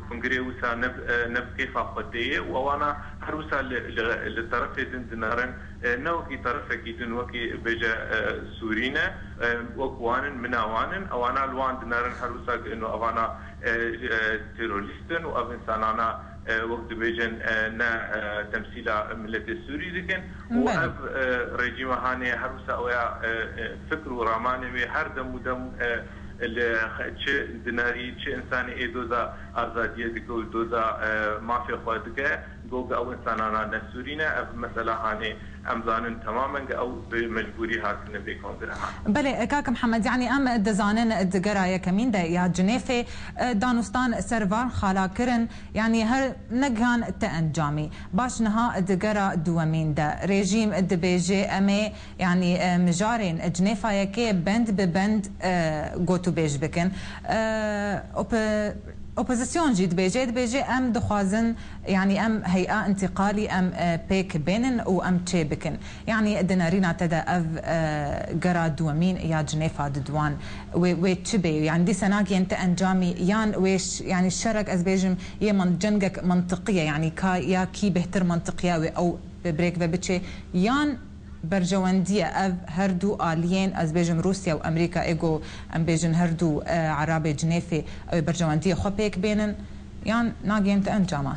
kongirê wisa ne, e, ne bi kêfa xwe tê ye û ewana her wisa li, li, li terefê din dinerin, e, ne wekî terefekî din, wekî bêje, e, Sûrî ne, e, wek wan in, mina wan in, ewana li wan dinerin her wisa ku ino evana, e, e, terorîst in û ev însanana e, wek dibêjin, e, ne, e, temsîla miletê Sûrî dikin û Belê. ev, e, rejîma hanê her wisa oya, e, e, fikr û ramanê wê her dem û dem, e, li xe-, çi dinarî, çi însanê ê doza azadiyê dike û doza, e, mafê xwe dike, got ku ew însanana ne Sûrî ne, ev mesela hanê em zanin temamen ku ew bi mecbûrî hatine vê kongrehan. Belê, kak Mihemed, yanî em dizanin di gera yekemîn de ya Cinêfê, e, danûstan ser van xala kirin, Yanî her negihan ti encamî. Baş niha di gera duwemîn de rejîm dibêje em ê, yanî, e, mijarên Cinêfa Yekê bend bi bend, e, gotûbêj bikin. E, opo-, opozisyon jî dibêje, dibêje em dixwazin, yanî em hey'a întîqalî em, e, pêk bênin û em çê bikin. Yanî di nerîna te de ev, e, gera duwemîn ya Cinêfa di duwan wê, wê çi bê? Yanî dîsa nagihên ti encamî yan wê ş-, yanî şerek ez bêjim yê min-, cengek mintiqî ye, yanî ka ya kî bêhtir mintiqî ye wê ew bi birêk ve biçê, yan berjewendî ye ev her du aliyên, ez bêjim Rûsya û Amerîka, ê ku em bêjin her du, e, Erabê Cinêfê, ew ê berjewendiyê xwe pêk bênin, yan nagihên ti encama?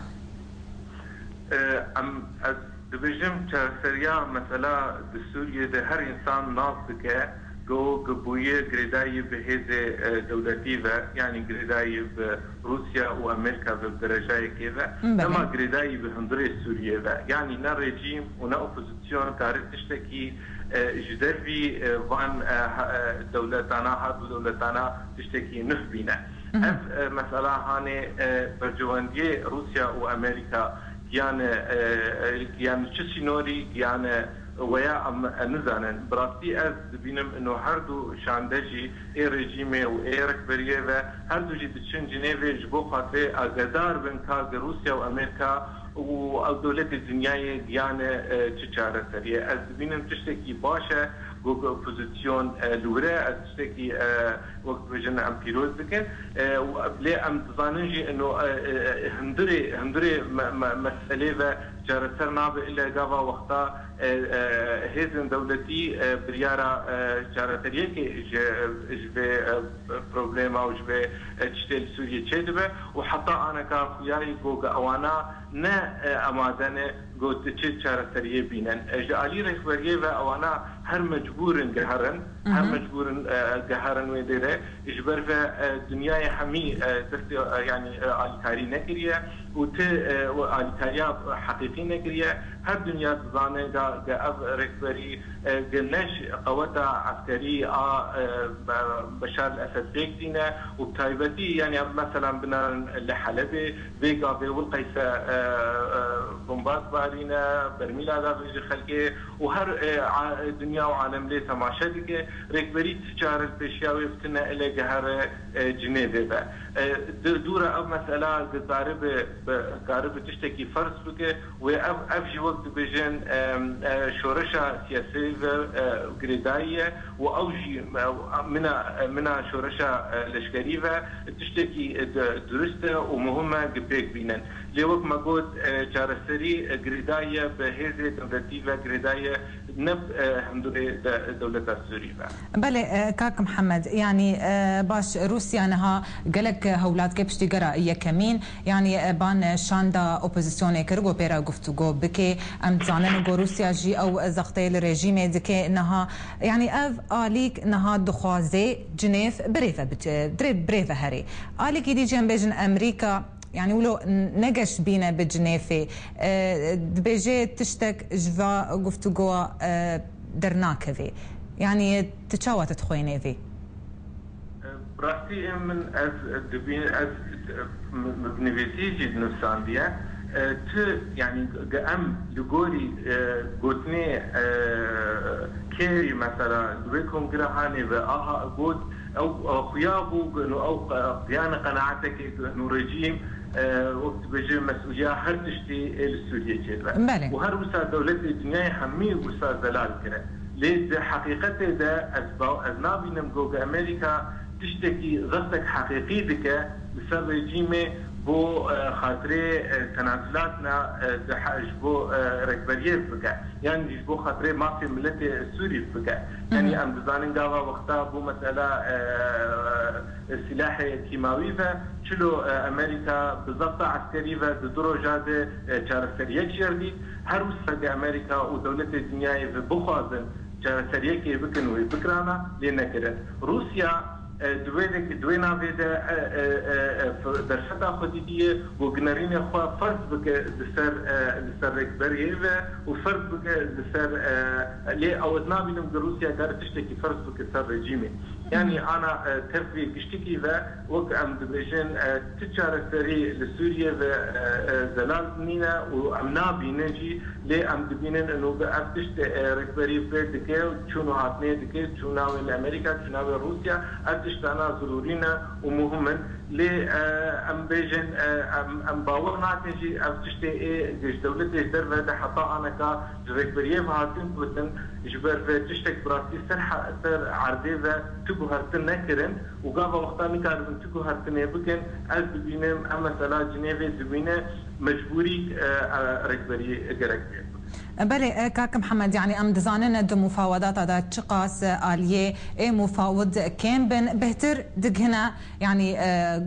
E, em, ez dibêjim, çareseriya mesela di Sûriyê de her însan nas dike, ku, ku bûye girêdayî bi hêzê, e, dewletî ve, yanî girêdayî bi Rûsya û Amerîka ve bi derejayekê ve, Belê. dema girêdayî bi hundirê Sûriyê ve. Yanî ne rejîm û ne opozîsyon kare tiştekî, e, ji dervî, e, van, e, ha-, e, dewletana, ha du dewletana tiştekî nû bîne. Mhm. Ev, e, mesela hanê, e, berjewendiyê Rûsya û Amerîka giyane, e, e, giyane çi sînorî, giyane Weya em, em nizanin. Bi rastî ez dibînim ino her du şande jî ê rejîmê û ê rehberiyê ve her du jî diçin Cinêvê ji bo xatirê agedar bin ka gi Rûsya û Amerîka û ew dewletê dinyayê giyane, e, çi çareseriyê. Ez dibînim tiştekî baş e, ku, ku opozîsyon, e, li wir e, ez tiştekî, e, wek dibêjin em pîroz dikin. E, û, lê em dizanin jî ino, e, e, e, hundirê, hundirê me, me, meselê ve çareser nabe ile gava wexta, e, e, hêzên dewletî, e, biryara, e, çareseriyekê ji, ji vê, e, problema û ji vê, e, tiştê li Sûriyê çêdibe û heta aneka xuyayî ku ewana ne, e, amade ne ku tu çi çareseriyê bînin. E, ji alî rêxberiyê ve ewana her mecbûr in geherin, her Mhm. mecbûr in, e, geherin wê dêre. Ji ber ve, e, dinyayê hemî, e, destê, e, yanî, e, alîkarî nekiriye û ti, e, û alîkariya heqîqî nekiriye. Her dinya dizane ga, ga ev rêxberî, e, ga ne ji qeweta eskerî a, e, Be-, Beşar el-Esed pêk tîne û bi taybetî, yanî, em meselan binarin li Helebê, vê gavê wil qeyse, e, e, bombaz barîne, bermîla davêje xelkê û her, e, a-, dinya û alem lê temaşe dike. Rêkberî ti çare li pêşiya wê bi tune ile gehere, e, Cinêvê ve. E, di dûra ev mesela dikaribe, bi, karibe tiştekî ferz bike. Wê ev, ev jî wek dibêjin, em, e, şoreşa siyasî ve, e, girêdayî ye û ew jî, e, mina, mina şoreşa, e, leşkerî ve tiştekî, e, du-, durist e û muhim e gi pêk bînin. Lê wek me got, e, çareserî, e, girêdayî ye, bi hêzê dewletî ve girêdayî ye, ne, e, hundirê de-, dewleta Sûrî ve. Belê, e, kak Mihemed, yanî, e, baş, Rûsya niha gelek hewlatkê piştî gera yekemîn, yanî, e, ban, e, şanda opozîsyonê kir, got pê re guftûgo bike. Em dizanin ku Rûsya jî ew zexteyê li rejîmê dike niha. Yanî ev alîk niha dixwaze Cinêv birêve bit-, dirê birêve herê. Alîkî dî jî em bêjin Amerîka, yanî wilo n-, negeşt bîne bi Cinêvê. E, dibêje tiştek ji va guftûgoya, e, dernakeve. Yanî tu çawa tu dixwênê vê? Bi rastî min ez dibî-, ez, min, min bi nivîsî jî dinivîsandiye. E, tu, yanî, ge-, em li gorî, e, gotinê, e, Kerry mesela, li wê kongira hanê ve aha got, ew, e, xuya bû, got, ew, e, giyane qenaatekê, got, rejîm, e, wek dibêje, mesûliya her tiştî ê li Sûriyê çêdibe. Belê. Û her wisa dewletê dinyayê hemî wisa zelal kire. Lê di heqîqetê de ez ba-, ez nabînim ku Amerîka tiştekî zextek heqîqî dike li ser rejîmê bo, e, xatirê, e, tenasilatna, e, di he-, ji bo, e, rêkberiyê bike. Yan jî ji bo xatirê mafê miletê Sûrî bike. Yanî Hı hı. em dizanin gava wexta bo mesela, e, e, silahê kîmawî ve, çilo, e, Amerîka bi zexta eskerî ve di du roja de, e, çareseriyek jêr dît. Her wisa ke Amerîka û dewletê dinyayê ve bixwazin çareseriyekê bikin wê bikirana, lê nekirin. Rûsya, e, di wê de, di wê navê de, e, e, e, e, f-, derfeta xwe dîtiye û ginerînê xwe ferz bike li ser, e, li ser rêkberiyê ve û ferz bike li ser, e, lê ew ez nabînim ku Rûsya kare tiştekî ferz bike ser rejîmê. Yanî ana, e, tevlî giştikî ve wek em dibêjin, e, ti çareserî li Sûriyê ve, e, e, zelal nîne û em nabînin jî, lê em dibînin ino bi ev tişt, e, rêkberî pê dike, çûn û hatinê dike, çûna wê li Amerîka, çûna wê Rûsya, ev tiştana zirûrî ne û muhim in. Lê, e, em bêjin, e, em, em bawer nakin jî ev tiştê ê ji dewletê ji derve de heta aneka ji rêkberiyê ve hatin gotin, ji ber vê tiştek bi rastî ser he-, ser erdê ve tu guhertin nekirin û gava wexta nikaribin tu guhertinê bikin, ez dibînim ev mesela Cinêvê dibîne mecbûrî, e, e, rêkberî gerek pê bikin. Belê, e, kak Mihemed, yanî em dizanin di mufawedata de çiqas aliyê ê mufawid kêm bin, bêhtir digihine, yanî, e,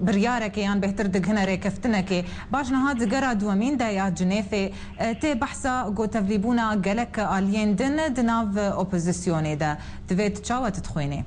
biryarekê yan bêhtir digihine rêkeftinekê. Baş niha di gera duwemîn de ya Cinêfê, e, tê behsa ku tevlîbûna gelek aliyên din di nav opozisyonê de. Divê tu çawa tu dixwînî?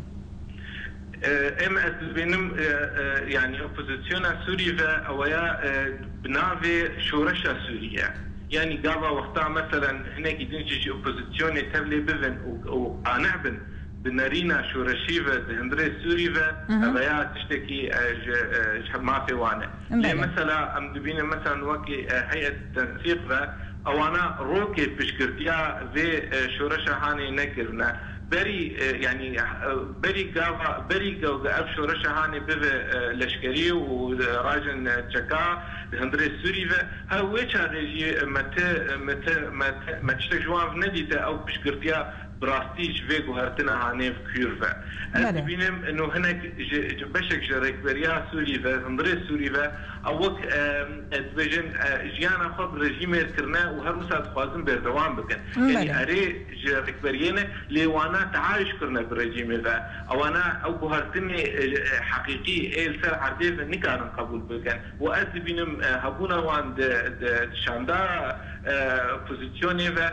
E, em ez dibînim, e, e, yanî opozisyona Sûrî ve ew ya, e, bi navê Şoreşa Sûrî ye. Yanî gava wexta meselen hinekî din jî ji opozisyonê tevlê bibin û, û qaneh bin, bi nerîna şoreşî ve di hundirê Sûrî ve, Hı hı. ev ya tiştekî, e, ji, e, ji mafê wan e. Lê Belê. mesela em dibînin, mesela wekî, e, heyet tensîq ve Ewana rokê piştgirtiya vê, e, şoreşa hanê nekirine. Berî, e, yanî, e, berî gava, berî gava ev şoreşa hanê bive, e, leşkerî û, e, rajin, e, çeka di hundirê Sûrî ve, her wê çaxê jî, e, me ti, e, me ti, me ti, me tiştek ji wan nedîte ew piştgirtiya bi rastî ji vê guhertina hanê kûr ve. Ez Belê. dibînim, ino hinek ji, ji beşek ji rêkberiya Sûrî ve, hundirê Sûrî ve, ew wek, e, e, dibêjin, e, jiyana xwe bi rejîmê kirine û her wisa dixwazin berdewam bikin. Belê. Yanî erê ji rêkberiyê ne, lê wana teayuş kirine bi rejîmê ve. Ewana ew guhertinê, e, e, heqîqî ê li ser erdê ve nikarin qebûl bikin. Û ez dibînim, e, hebûna wan di, di, di şanda, e, opozîsyonê ve,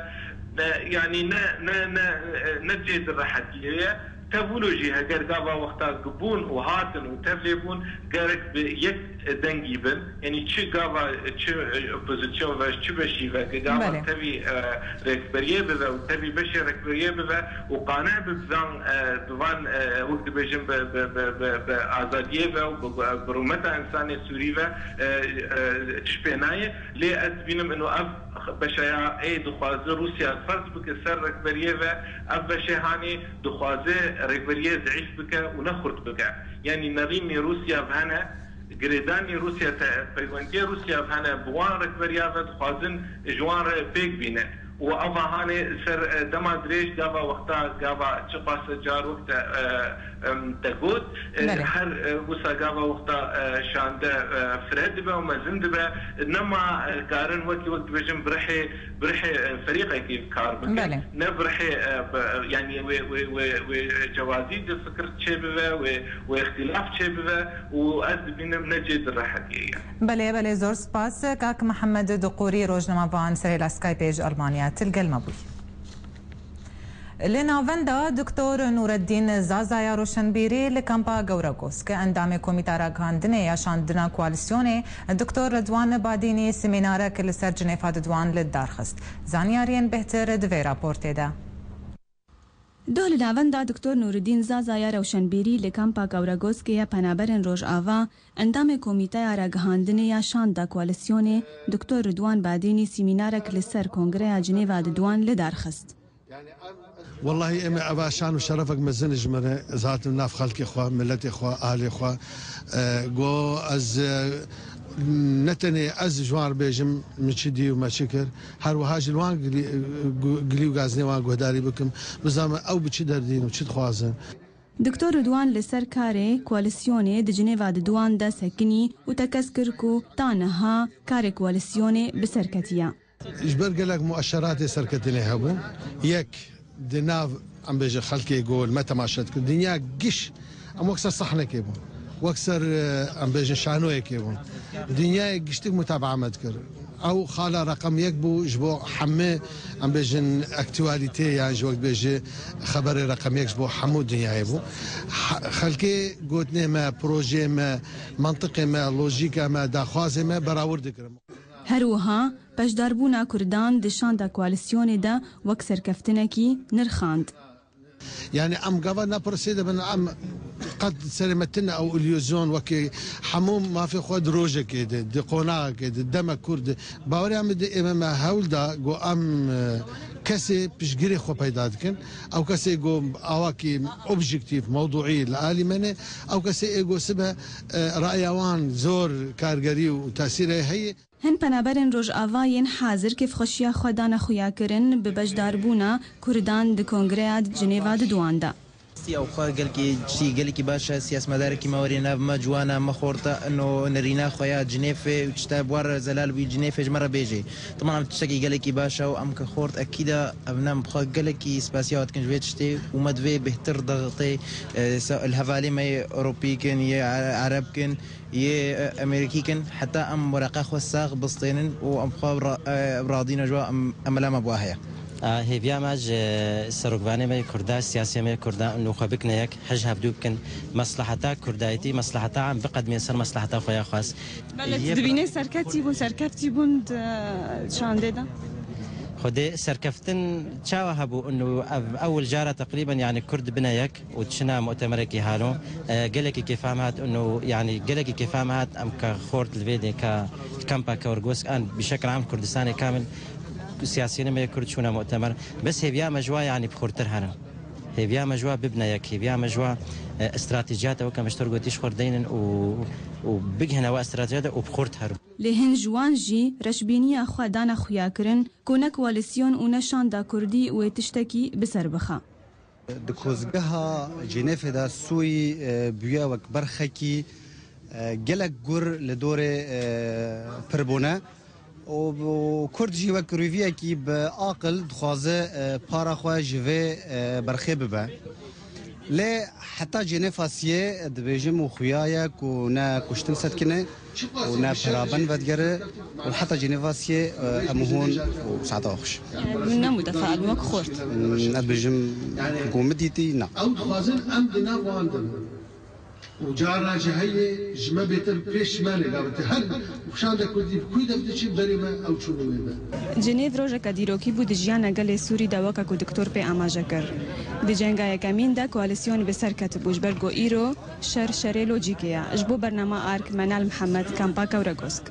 e, yanî ne, ne, ne, e, ne cê di rehetiyê ye. Tevûlo jî heger gava wexta bûn û hatin û tevlê bûn, gerek bi yek dengî bin. Yanî çi gava, çi, e, opozîsyon ve, çi beşî ve, gava Belê. tevî, e, rêkberiyê bibe û tevî beşê rêkberiyê bibe û qane bi van, e, bi van, e, wek dibêjin bi, bi, bi, bi, bi azadiyê ve û bi, bi rûmeta însanê Sûrî ve, e, e, tişt pê nayê. Lê ez dibînim ino ev beşeya ê dixwaze Rûsya ferz bike ser rêkberiyê ve, ev beşê hanê dixwaze rêkberiyê zeîf bike û ne xurt bike. Yanî nerînê Rûsya ve hene, girêdanî Rûsya te, peywendiyê Rûsya ve hene, bi wan rêkberiya ve dixwazin ji wan re pêk bînin. Û ava hanê ser, e, dema dirêj gava wexta, gava çiqas car wek te, e, em, te got, e, Belê. her, e, wisa gava wexta, e, şande, e, fire dibe û mezin dibe. Nema, e, karin wekî wek dibêjin birihê, birihê, e, ferîqekî kar bikin. Belê. Ne birihê, e, bi, yanî wê, wê, wê, wê cewazî di fikir çêbibe, wê, wê îxtîlaf çêbibe û ez dibînim ne cê di rehetiyê ye. Belê, belê, zor spas. Kak Mihemed Duqurî, rojnamevan serê la Skypeê ji Almanya, tu li gel me bûyî. Li navenda Doktor Nûreddîn Zazaya Roşenbîrî li kampa Gewregosk, endamê Komîta Ragihandinê ya Şandina Koalîsyonê, Doktor Ridwan Badînî, semînarek li ser Cinêva Duduan li dar xist. Zanyariyên bêhtir di vê raportê de. Doh li navenda Doktor Nûreddîn Zazaya Rewşenbîrî li kampa Gewregoskê ya Penaberên Rojava, endamê Komîteya Ragihandinê ya Şanda Koalîsyonê, Doktor Ridwan Badînî, semînarek li ser Kongreya Cinêva Duduan li dar xist. Wellahî, em ê eva şan û şerefek mezin ji min re, ez hatim nav xelkê xwe, miletê xwe, ahlê xwe. E, go ez, e, ne tenê ez ji wan re bêjim min çi dî û me çi kir, her wiha ji li wan gilî, gu-, gilî û gazinê wan guhdarî bikim, bizanim ew bi çi derdîn û çi dixwazin. Doktor Ridwan li ser karê koalîsyonê di Cinêva Duduan de sekinî û tekez kir ku ta niha karê koalîsyonê bi ser ketiye. Ji ber gelek mueşeratê serketinê hebûn. Yek, di nav, em bêjin, xelkê ku li me temaşe dikir, dinya giş, em wek ser sahnekê bûn. Wek ser, e, em bêjin, şanoyekê bûn. Dinyayê giştik mutabaa me dikir. Ew xala reqem yek bû ji bo hemî, em bêjin, aktualîtê, yan jî wek dibêje xeberê reqem yek ji bo hemû dinyayê bû. He-, xelkê gotinê me, projeyê me, mentiqê me, lojîka me, daxwazê me berawir dikirin. Her wiha beşdarbûna Kurdan di şanda koalîsyonê de wek serkeftinekî nirxand. Yanî em gava ne pirsê de bin, em qet serê me tune ew îlyuzyon wekî hemû mafê xwe di rojekê de, di qonaxekê de, demek kûr de. Baweriya min de ême me hewl da ku em, e, kesê piştgirê xwe peyda dikin. Ew kesê ku awakî objektîf, mewduî li alî me ne. Ew kesê ê ku sibe, e, raya wan zor kargerî û tesîrê heye. Hin penaberên Rojava yên hazir kêfxweşiya xwe dane xuyakirin bi beşdarbûna Kurdan di Kongreya Cinêva Duduan de. Rastî ew xwe gelkî tiştî gelekî baş e, siyasmedarekî me werê nav me, ciwan e, me xort e, ino nerîna xwe ya Cinêfê û tişta bi wan re zelal bûyî Cinêfê ji me re bêjê. Temam ev tiştekî gelekî baş e û em ke xort ekîd e, ev ne em bi xwe gelekî spasiya we dikin ji vê tiştê û me divê bêhtir dextê, e, se-, li hevalê me yê Ewropî kin, yê Ereb kin, yê, e, Amerîkî kin, heta em wereqa xwe sax bistênin û em xwe ra-, e, radîne ji we, em, emela me bi we heye. A, hêviya me ji serokvanê me yê Kurda, siyasê me yê Kurda, û xwe bikine yek, hij hevdû bikin, mesleheta Kurdayetî, mesleheta em biqedimên ser mesleheta xwe ya xwest. Belê, Yê tu dibînê serketî bûn, serkeftî bûn di şandê de? Xwedê serkeftin çawa hebû? Û ev ewil cara teqrîben, yanî Kurd bine yek û çina mutemerekî halo, e, gelekî kêfa me hat, û, yanî, gelekî kêfa me hat, em ke xort li vê dê ka kampa Kewrgosk an bîşekil am Kurdistanê kamil Siyasiyên me yê Kurd çûne mu'temer. Bes hêviya me ji wa, yanî, bi xurtir herin. Hêviya me ji wa bibine yek, hêviya me ji wa, e, stratejiyata weke me ji te re gotî ji xwe re deynin û, û bigihine wa stratejiyata û bi xurt herin. Lê hin ji wan jî reşbîniya xwe dane xuyakirin ku ne koalîsyon û ne şanda Kurdî wê tiştekî bi ser bixe. Di kozgeha Cenêfê de Sûrî, e, bûye wek berxekî, e, gelek gur li dorê, e, pirbûne. Û, û Kurd jî wek rûviyekî bi aqil dixwaze, e, para xwe ji vê, e, berxê bibe. Lê heta Cenêfa siyê dibêjim û xuya ye ku ne kuştin sedkine û ne pera bin vedigere û heta Cenêfa siyê, e, em hûn û saeta xweş. Hûn ne mutefail wek xort. Hmm, ez bêjim ku min dîtî na. Ew dixwazin em di nav wan de bin. Û carna jî heye ji me bêtir pêş me ne, gavete her şanda Kurdî bi kû de diçin berê me ew çûn wê be. Cenêv rojeka dîrokî bû di jiyana gelê Sûrî de, weke ku Doktor pê amaje kir. Di cenga yekemîn de koalîsyon bi ser ketibû, ji ber ku îro şer şerê lojîkê ye. Ji bo bernama Ark, Menal Mihemed, Kampa Kewregosk.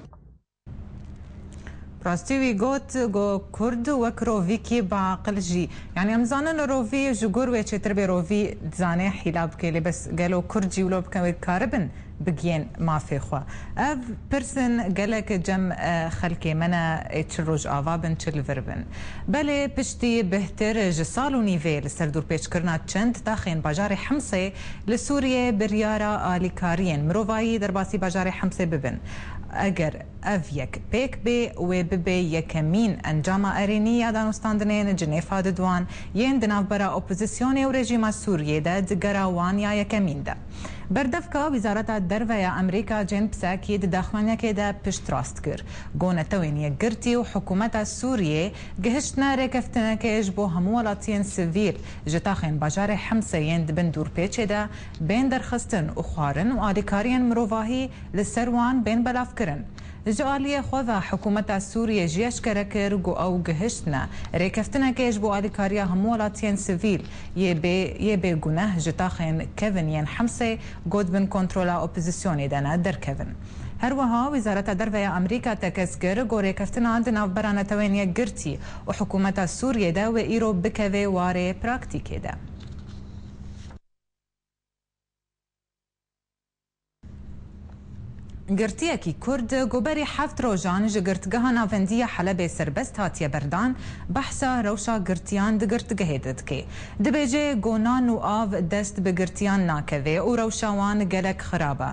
Rastî wî got, got, Kurd wek rovîkî biaqil jî. Yanî em zanin rovî ji gur wê çêtir bê, rovî dizane hîla bike, lê bes gelo Kurd jî wilo bike wê dikaribin bigiyên mafê xwe? Ev pirs in gelek cem, e, xelkê me ne, ê çi Rojava bin, çi li vir bin. Belê piştî bêhtir ji sal û nîvê li ser dûrpêçkirina çend taxên bajarê Himsê li Sûriyê biryara alîkariyên mirovayî derbasî bajarê Himsê bibin. Eger ev yek pêk bê, wê bibe yekemîn encama erênî ya danûstandinên Cinêfa Didwan yên di navbera opozîsyonê û rejîma Sûriyê de di gera wan ya yekemîn de. Berdevka Wizareta Derve ya Amerîka Jen Psaki di daxuyaniyekê de piştrast kir, got, Netewên Yekgirtî û hikûmeta Sûriyê gihiştine rêkeftinekê ji bo hemû welatiyên sivîl ji taxên bajarê Himsê yên di bin dûrpêçê de bên derxistin û xwarin û alîkariyên mirovahî li ser wan bên belavkirin. Ji aliyê xwe ve hikûmeta Sûriyê jî eşkere kir ku ew gihiştine rêkeftinekê ji bo alîkariya hemû welatiyên sivîl yê bê, yê bêguneh ji taxên kevin yên Himsê ku di bin kontrola opozîsyonê de ne derkevin. Her wiha Wizareta Derve ya Amerîka tekez kir ku rêkeftina di navbera Netewên Yekgirtî û hikûmeta Sûriyê de wê îro bikeve warê praktîkê de. Girtiyekî Kurd ku berî heft rojan ji Girtgeha Navendî ya Helebê serbest hatiye berdan, behsa rewşa girtiyan di girtgehê de dike. Dibêje ku nan û av dest bi girtiyan nakeve û rewşa wan gelek xirab e.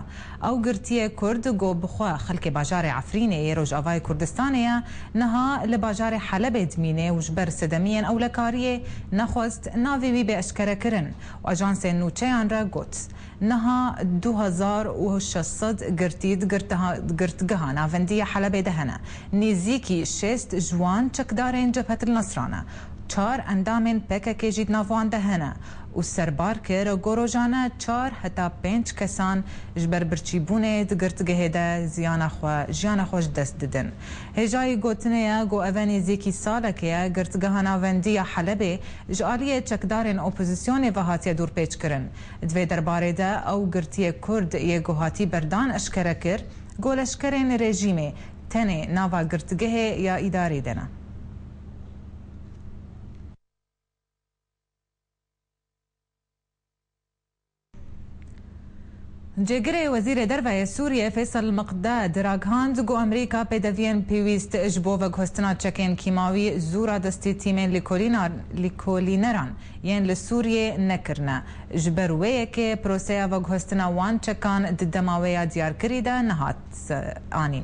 Ew girtiyê Kurd ku bi xwe xelkê bajarê Efrînê yê Rojavayê Kurdistanê ye, niha li bajarê Helebê dimîne û ji ber sedemiyên ewlekariyê nexwest navê wî bê eşkerekirin û ajansên nûçeyan re got, Niha du hezar û şeş sed girtî di girtiha-, girtgeha navendî ya Helebê de hene. Nêzîkî şêst ji wan çekdarên Cebhet el Nusra ne. Çar endamên P K K jî di nav wan de hene û serbar kir ku rojane çar heta pênc kesan ji ber birçîbûnê di girtgehê de ziyana xwe, jiyana xwe ji dest didin. Hêjayî gotinê ye ku ev e nêzîkî salekê ye girtgeha navendî ya Helebê ji aliyê çekdarên opozîsyonê ve hatiye dûrpêçkirin. Di vê derbarê de ew girtiyê Kurd yê ku hatî berdan eşkere kir ku leşkerên rejîmê tenê nava girtgehê ya îdarî de ne. Cêgirê Wezîrê Derve yê Sûriyê Feysel Miqdad ragihand ku Amerîka pêdeviyên pêwîst ji bo veguhestina çekên kîmawî zû radestî tîmên lêkolîna-, lêkolîneran yên li Sûriyê nekirine. Ji ber wê yekê proseya veguhestina wan çekan di dema wê ya diyarkirî de nehat, e, anîn.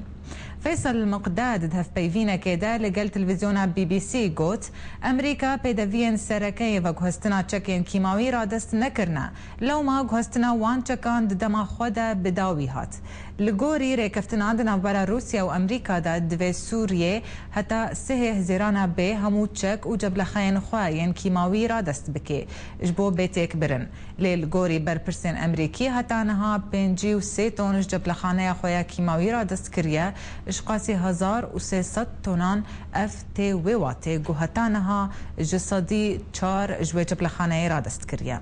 Feysel Miqdad di hevpeyvînekê de li gel televîzyona B B C got, Amerîka pêdeviyên sereke yê veguhestina çekên kîmawî radest nekirine. Lewma guhestina wan çekan di dema xwe de bi dawî hat. Li gorî rêkeftina di navbera Rûsya û Amerîka de divê Sûriyê heta sihê Hizêrana bê hemû çek û ceblexeyên xwe yên kîmawî radest bike ji bo bê têkbirin. Lê li gorî berpirsên Amerîkî heta niha pêncî û sê ton ji ceblexaneya xwe ya kîmawî radest kiriye, ji qasî hezar û sê sed tonan ev tê wê watê ku heta niha ji sedî çar ji wê ceblexaneyê radest kiriye.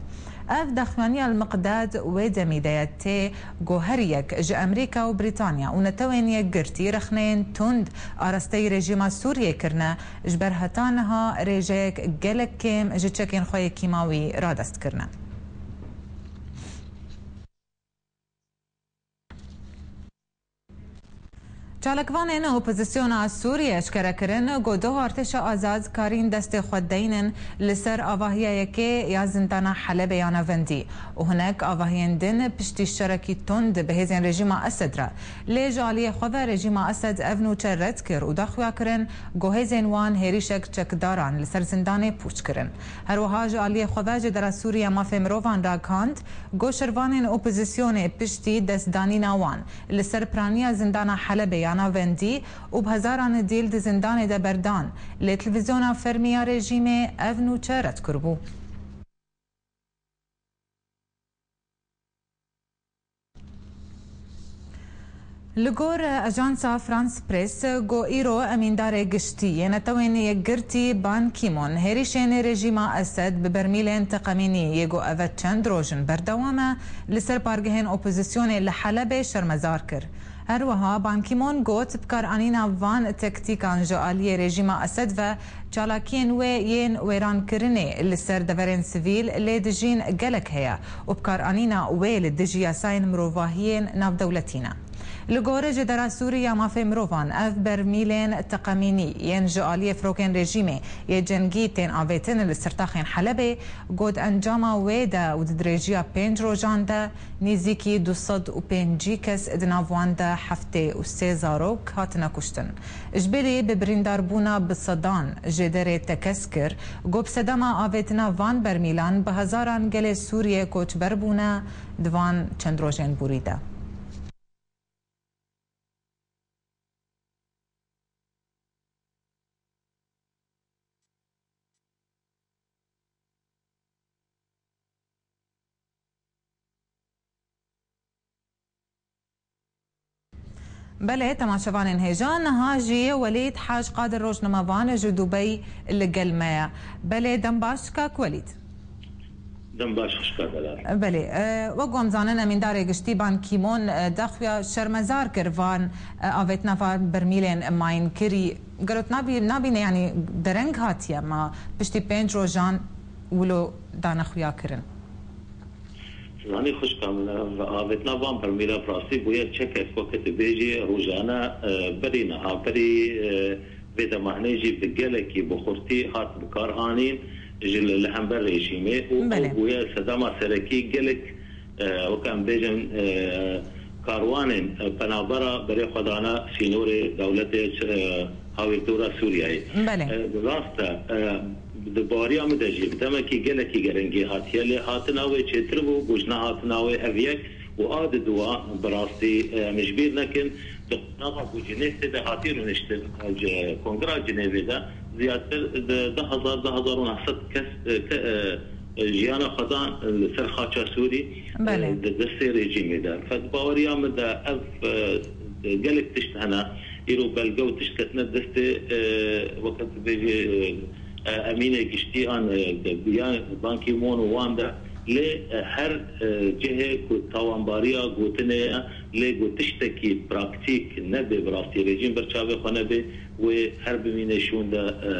Ev daxuyaniya li Miqdad wê demî de ye, tê ku her yek ji Amerîka û Brîtanya û Netewên Yekgirtî rexneyên tund arasteyî rejîma Sûriyê kirine, ji ber heta niha rêjeyek gelek kêm ji çekên xwe yê kîmawî radest kirine. Çalakvanên opozisyona Sûriyê eşkere kirin ku doh artêşa azad karîn destê xwe deynin li ser avahiya yekê ya zindana Helebê ya Navendî û hinek avahiyên din piştî şerekî tund bi hêzên rejîma Esed re. Lê ji aliyê xwe ve rejîma Esed ev nûçe red kir û daxuya kirin ku hêzên wan hêrîşek çekdaran li ser zindanê pûç kirin. Her wiha ji aliyê xwe ve Cêdera Sûrî ya Mafê Mirovan ragihand ku şervanên opozisyonê piştî destdanîna wan li ser piraniya zindana Helebê ya Navendî û bi hezaran dîl di zindanê de berdan, lê televîzyona fermî ya rejîmê ev nûçe red kiribû. Li gor Ajansa France Press, ku îro emîndarê giştî yê Netewên Yekgirtî Ban Ki-moon hêrîşên rejîma Esed bi bermîlên teqemînî yê ku eve çend roj in berdewam e, li ser pargehên opozisyonê li Helebê şermezar kir. Her wiha Ban Ki-moon got, bikaranîna van tektîkan ji aliyê rejîma Esed ve çalakiyên wê yên wêrankirinê li ser deverên sivîl lê dijîn gelek heye û bikaranîna wê li dijî yasayên mirovahiyên navdewletî ne. Li gorî Cêdera Sûrî ya Mafê Mirovan, ev bermîlên teqemînî yên ji aliyê firokên rejîmê yê cengî tên avêtin li sirtaxên Helebê, got encama wê de û di dirêjiya pênc rojan de nêzîkî du sed û pêncî kes, di nav wan de heftê û sê zarok, hatine kuştin. Ji bilî bi birîndarbûna bi sedan jêderê tekez kir, ku bi sedema avêtina van bermîlan bi hezaran gelê Sûriyê koçber bûne di van çend rojên borî de. Belê, temaşevanên hêja, niha jî Welîd Hac Qadir rojnamevan ji Dubey li gel me ye. Belê, dem baş, kak Welîd. Dem baş, xwişka delal. Belê, e, wek ku em zanin, emîndarê giştî Ban Ki-moon, e, daxuya şermezar kir van, e, avêtina van bermîlên mayînkirî. Gelo tu nabî-, nabîne, yanî dereng hatiye ma piştî pênc rojan wilo dane xuya kirin? Zanî xwişka min, ev avêtina van bermîla bi rastî bûye çekek, weke tu bêjî rojane, e, berî niha, berî, e, vê dema hinê jî bi gelekî bi xurtî hat bi kar anîn ji li, li hember rejîmê û ew Belê. bûye sedema serekî gelek, e, weke em bêjin, e, karwanên, e, penabera berê xwe dane sînorê dewletê, e, hawîrdora Sûriyeyê. Belê. E, rast e, e, di baweriya min de jî bi demekî gelekî gerengî hatiye lê hatina wê çêtir bû, ku ji nehatina wê ev yek û a di dua bi rastî, e, em ji bîr nekin. Di qonaxa ku Cinêvê de hatiye rûniştin, e, ji Kongra Cinêvê de ziyadtir di deh hezar, deh hezar û neh sed kes, e, ke-, e, e, jiyana xwe dan, e, li ser xaça Sûrî, e, Belê. di destê rejîmê de. Fed baweriya min de ev, e, gelek tişt hene. Îro belge û tişt ketine destê, e, weke tu bêjî, e, e, emînê giştî an, e, de, ya Ban Ki-moon û wan de. Lê, e, her, e, cihê ku tawanbariya gotinê ye, lê ku tiştekî praktîk nebe, bi rastî rejîm ber çavê xwe nebe, wê her bimîne şûnde, e,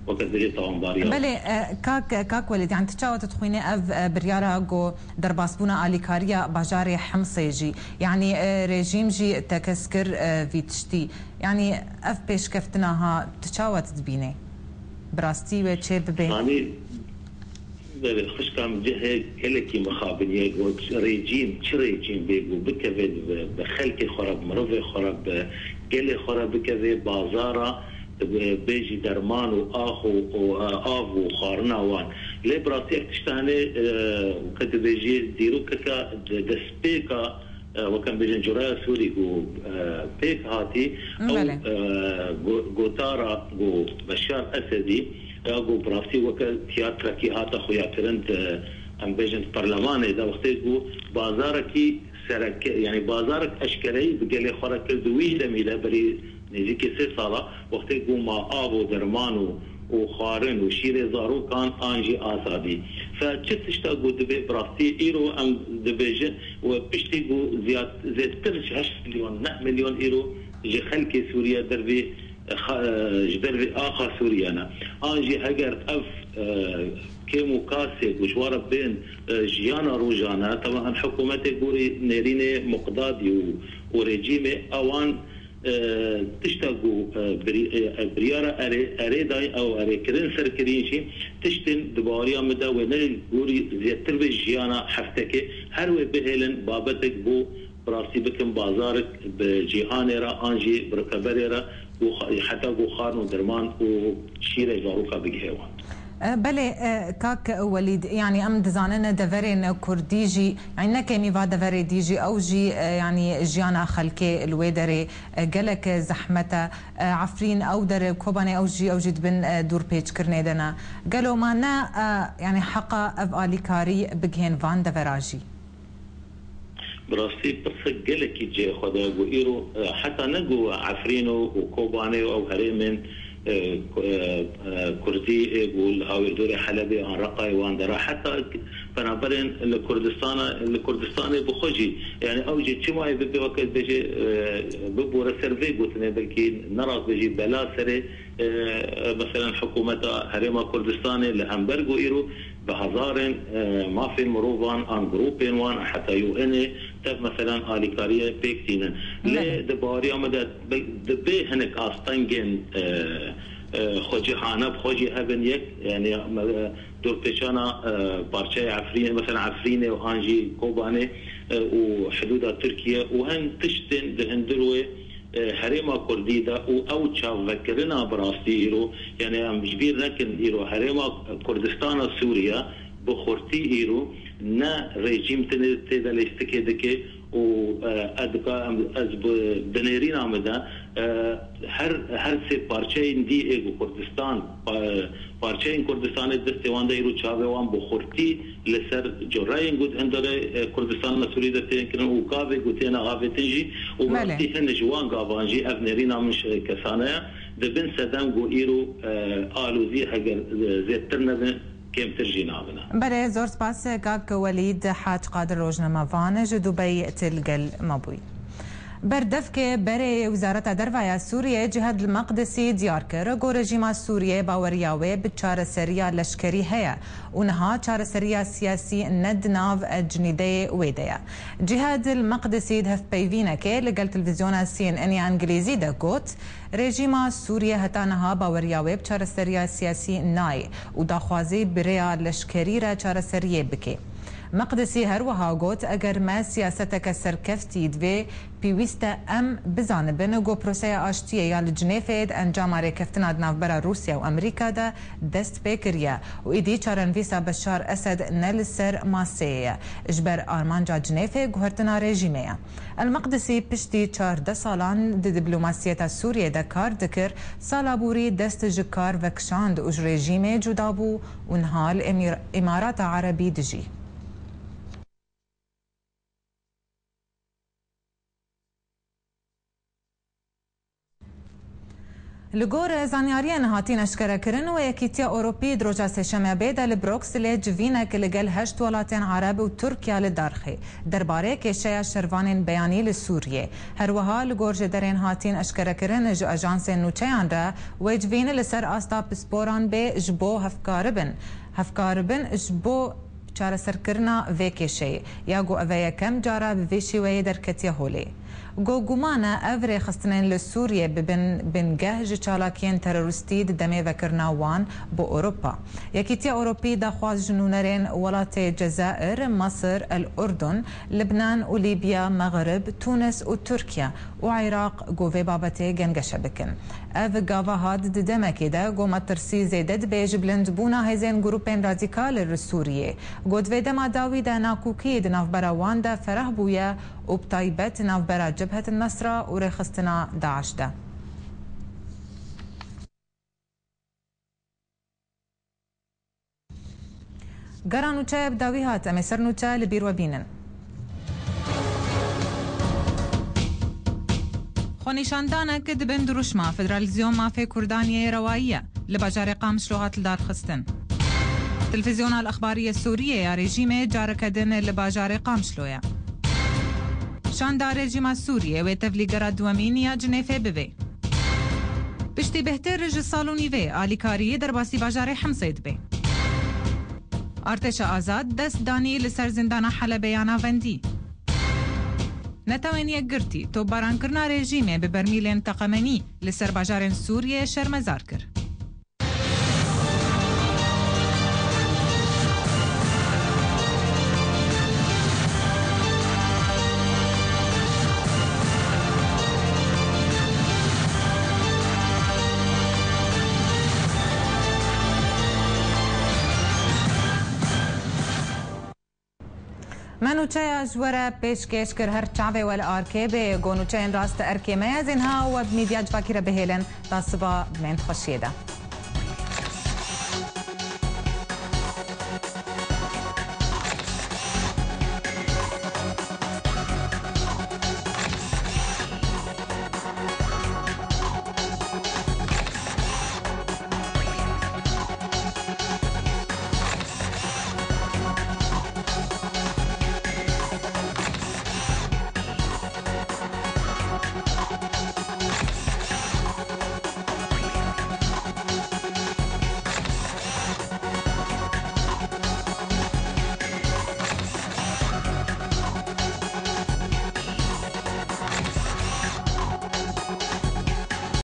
weke tu bêjî tawanbariya. Belê, e, kak, kak Welîd, yani tu çawa tu dixwînî ev, e, biryara ku derbasbûna alîkariya bajarê Himsê jî, yani, e, rejîm jî tekez kir, e, vî tiştî. Yani ev pêşkeftina ha tu çawa tu dibînî? Bi rastî wê çê bibe? Zanî, belê, xwişka min, cihê gelekî mixabin ye, ku rejîm, çi rejîm bê, ku bikeve bi, bi xelkê xwe re, bi mirovê xwe re, bi gelê xwe re bikeve bazara, bi, bêjî derman û ax û, û, e, av û xwarina wan. Lê bi rastî ev tişta hene, e, weke tu bêjî dîrokeka de-, destpêka, e, weke em bêjin curaya Sûrî ku, e, pêk hatî, ew, Belê. e, go-, gotara ku Beşar Esedî, ya ku bi rastî weke tiyatrekî hate xuyakirin di, em bêjin, di perlemanê de, wextê ku bazarekî sereke, yani bazarek eşkereyî bi gelê xwe re kir di wî demî de berî nêzîkî sê sala, wextê ku ma av û derman û, û xwarin û şîrê zarokan an jî azadî. Fe çi tişta ku dibê bi rastî îro em dibêjin û piştî ku ziyad-, zêdetir ji heşt milyon, neh milyon îro ji xelkê Sûriye dervî, e, xa-, e, ji dervî axa Sûriye ne. An jî heger ev, e, kêm û kasê ku ji wan re bên, e, jiyana rojane, teva em hikûmetê gorî nêrînê Muqdadî û, û rejîmê ewan, e, tişta ku, e, birî-, e, biryara erê, erê dayî ew erêkirin ser kirîn jî tiştên di baweriya min de wê ne gorî zêdetir be jiyana heftekê. Her wê bihêlin babetek bo bi rastî bikin bazarek bi cîhanê re an jî bi rikeberê re ku xa-, heta ku xwarin û derman û şîrê zaroka bigihe wan. E, belê, e, kak Welîd, yanî em dizanin deverên kurdî jî, yanî ne kêmî va deverê dî jî, ew jî, e, yanî jiyana xelkê li wê derê, e, gelek zehmet e. E, Efrîn ew der, Kobanê ew jî, ew jî dibin, e, dûrpêçkirinê de ne. Gelo ma ne, e, yanî heqa ev alîkarî bigihên van devera jî? Bi rastî pirsek gelekî cihê xwe de ku îro, e, heta ne ku Efrîn û, û Kobanê û ew herêmên, e, ku-, e, e, kurdî ê ku li hawirdorê Helebê an Reqayê wan dera, heta penaberên li Kurdistana, li Kurdistanê bi xwe jî, yani ew jî çima yê bibe weke dibêje, e, bibore ser vê gotinê, belkî ne rast be jî bela serê, e, e, meselen hikûmeta Herêma Kurdistanê li hember ku îro bi hezarên, e, mafên mirovan an grûpên wan heta U N'ê tev meselen alîkariyê pêk tînin. Lê Belê. Di baweriya me de bi-, dibê hinek astengên, e, e, xwecihane bi xwe jî hebin yek, yani, e, dorpêçana, e, parçeyê Efrînê, meselen Efrînê û an jî Kobanê, e, û hidûda Tirkiye û hin tiştên di hundir wê, e, herêma kurdî de û ew çavvekirina bi rastî îro, yani em ji bîr nekin îro herêma Kurdistana Sûriye bi xurtî îro ne rejîm tê, tê de lîstikê dike û, e, ez dika-, em, ez bi, di nêrîna min de, e, her, her sê parçeyên dî ê ku Kurdistan, pa-, parçeyên Kurdistanê destê wan de îro çavê wan bi xurtî li ser cureyên ku di hundirê, e, Kurdistana Sûrî de tên kirin û gavê ku têne avêtin jî û bi Belê. rastî hin ji wan gavan jî ev nêrîna min şe-, kesane ye. Di bin sedem ku îro, e, alozî heger, e, zêdtir nebin, kêmtir jî nabine. Belê, zor spas, kak Welîd Hac Qadir, rojnamevan ji Dubey, til gel me bûyî. Berdevkê berê Wizareta Derve ya Sûriyê Cihad El-Meqdisî diyar kir, ku rejîma Sûriyê baweriya wê bi çareseriya leşkerî heye û niha çareseriya siyasî ne di nav cenîdeyê wê de ye. Cihad El-Meqdisî di hevpeyvînekê li gel televîzyona C N N ya Îngilîzî de got, Rejîma Sûriye heta niha baweriya wê bi çareseriya siyasî nayê û daxwazî bi rêya leşkerî re çareseriyê bike. Meqdisî her wiha got, eger me siyaseteke serkeftî divê, pêwîst e em bizanibin ku proseya aştiyê ya li Cinêfê di encama rêkeftina di navbera Rûsya û Amerîka de dest pê kiriye û êdî çarenivîsa Beşar Esed ne li ser maseyê ye. Ji ber armanca Cinêfê guhertina rejîmê ye. El-Meqdisî piştî çardeh salan di diplomasiyeta Sûriyê de kar dikir, sala borî dest ji kar vekişand û ji rejîmê cuda bû û niha li Emîr-, Îmarata Erebî dijî. Li gor zanyariyên hatîn eşkerekirin, û Yekîtiya Ewropî di roja Sêşemebê de li Brukselê civînek li gel heşt welatên Ereb û Tirkiye li dar xî derbarê kêşeya şervanên beyanî li Sûriyê. Her wiha li gor ji derên hatîn eşkerekirin ji ajansên nûçeyan re, wê civîn li ser asta pisporan bê ji bo hevkaribin, hevkaribin ji bo çareserkirina vê kêşeyê, ya ku ev e yekem cara bi vê şêweyê derketiye holê. Ku guman e ev rêxistinên li Sûriyê bibin bingeh ji çalakiyên terorîstî di demê vekirina wan bo Ewropa. Yekîtiya Ewropî daxwaz ji nûnerên welatê Cezair, Mesir, El Urdun, Libnan û Lîbya, Mexrib, Tunis û Tirkiye û Iraq ku vê babetê gengeşe bikin. Ev gava hat di demekê de ku metirsî zêde dibe ji bilindbûna hêzên grûpên radîkal li Sûriyê. Ku di vê dema dawî de nakokî di navbera wan de ferah bûye û bi taybet navbera Cebhet Nesra û rêxistina DAIŞ de. Gera nûçe bi dawî hat, em ê ser nûçe li bîr we bînin. Nîşandanek di bin dirûşma Federalîzyon Mafê Kurdan yê Rewayî ye li bajarê Qamişlo hat lidarxistin. Televîzyona Al-Exbarî yê Sûriyê ya rejîmê careke din li bajarê Qamişlo ye. Şanda rejîma Sûriyê wê tevlîgera duwemîn ya Cinêfê bibê. Piştî bêhtir ji sal û nîvê alîkarî derbasî bajarê Himsê dibe. Artêşa Azad dest danî li ser zîndana Helebê ya Navendî. Netewên Yekgirtî topbarankirina rejîmê bi bermîlên teqemenî li ser bajarên Sûriyê şermezar kir. Me nûçeya ji we re pêşkêş kir. Her çavê we li arkê bê. Go nûçeyên rast erkê me ye. Ez ên ha we bi Medya Civakî re bihêlin. Ta siba, bimên xweşiyê de.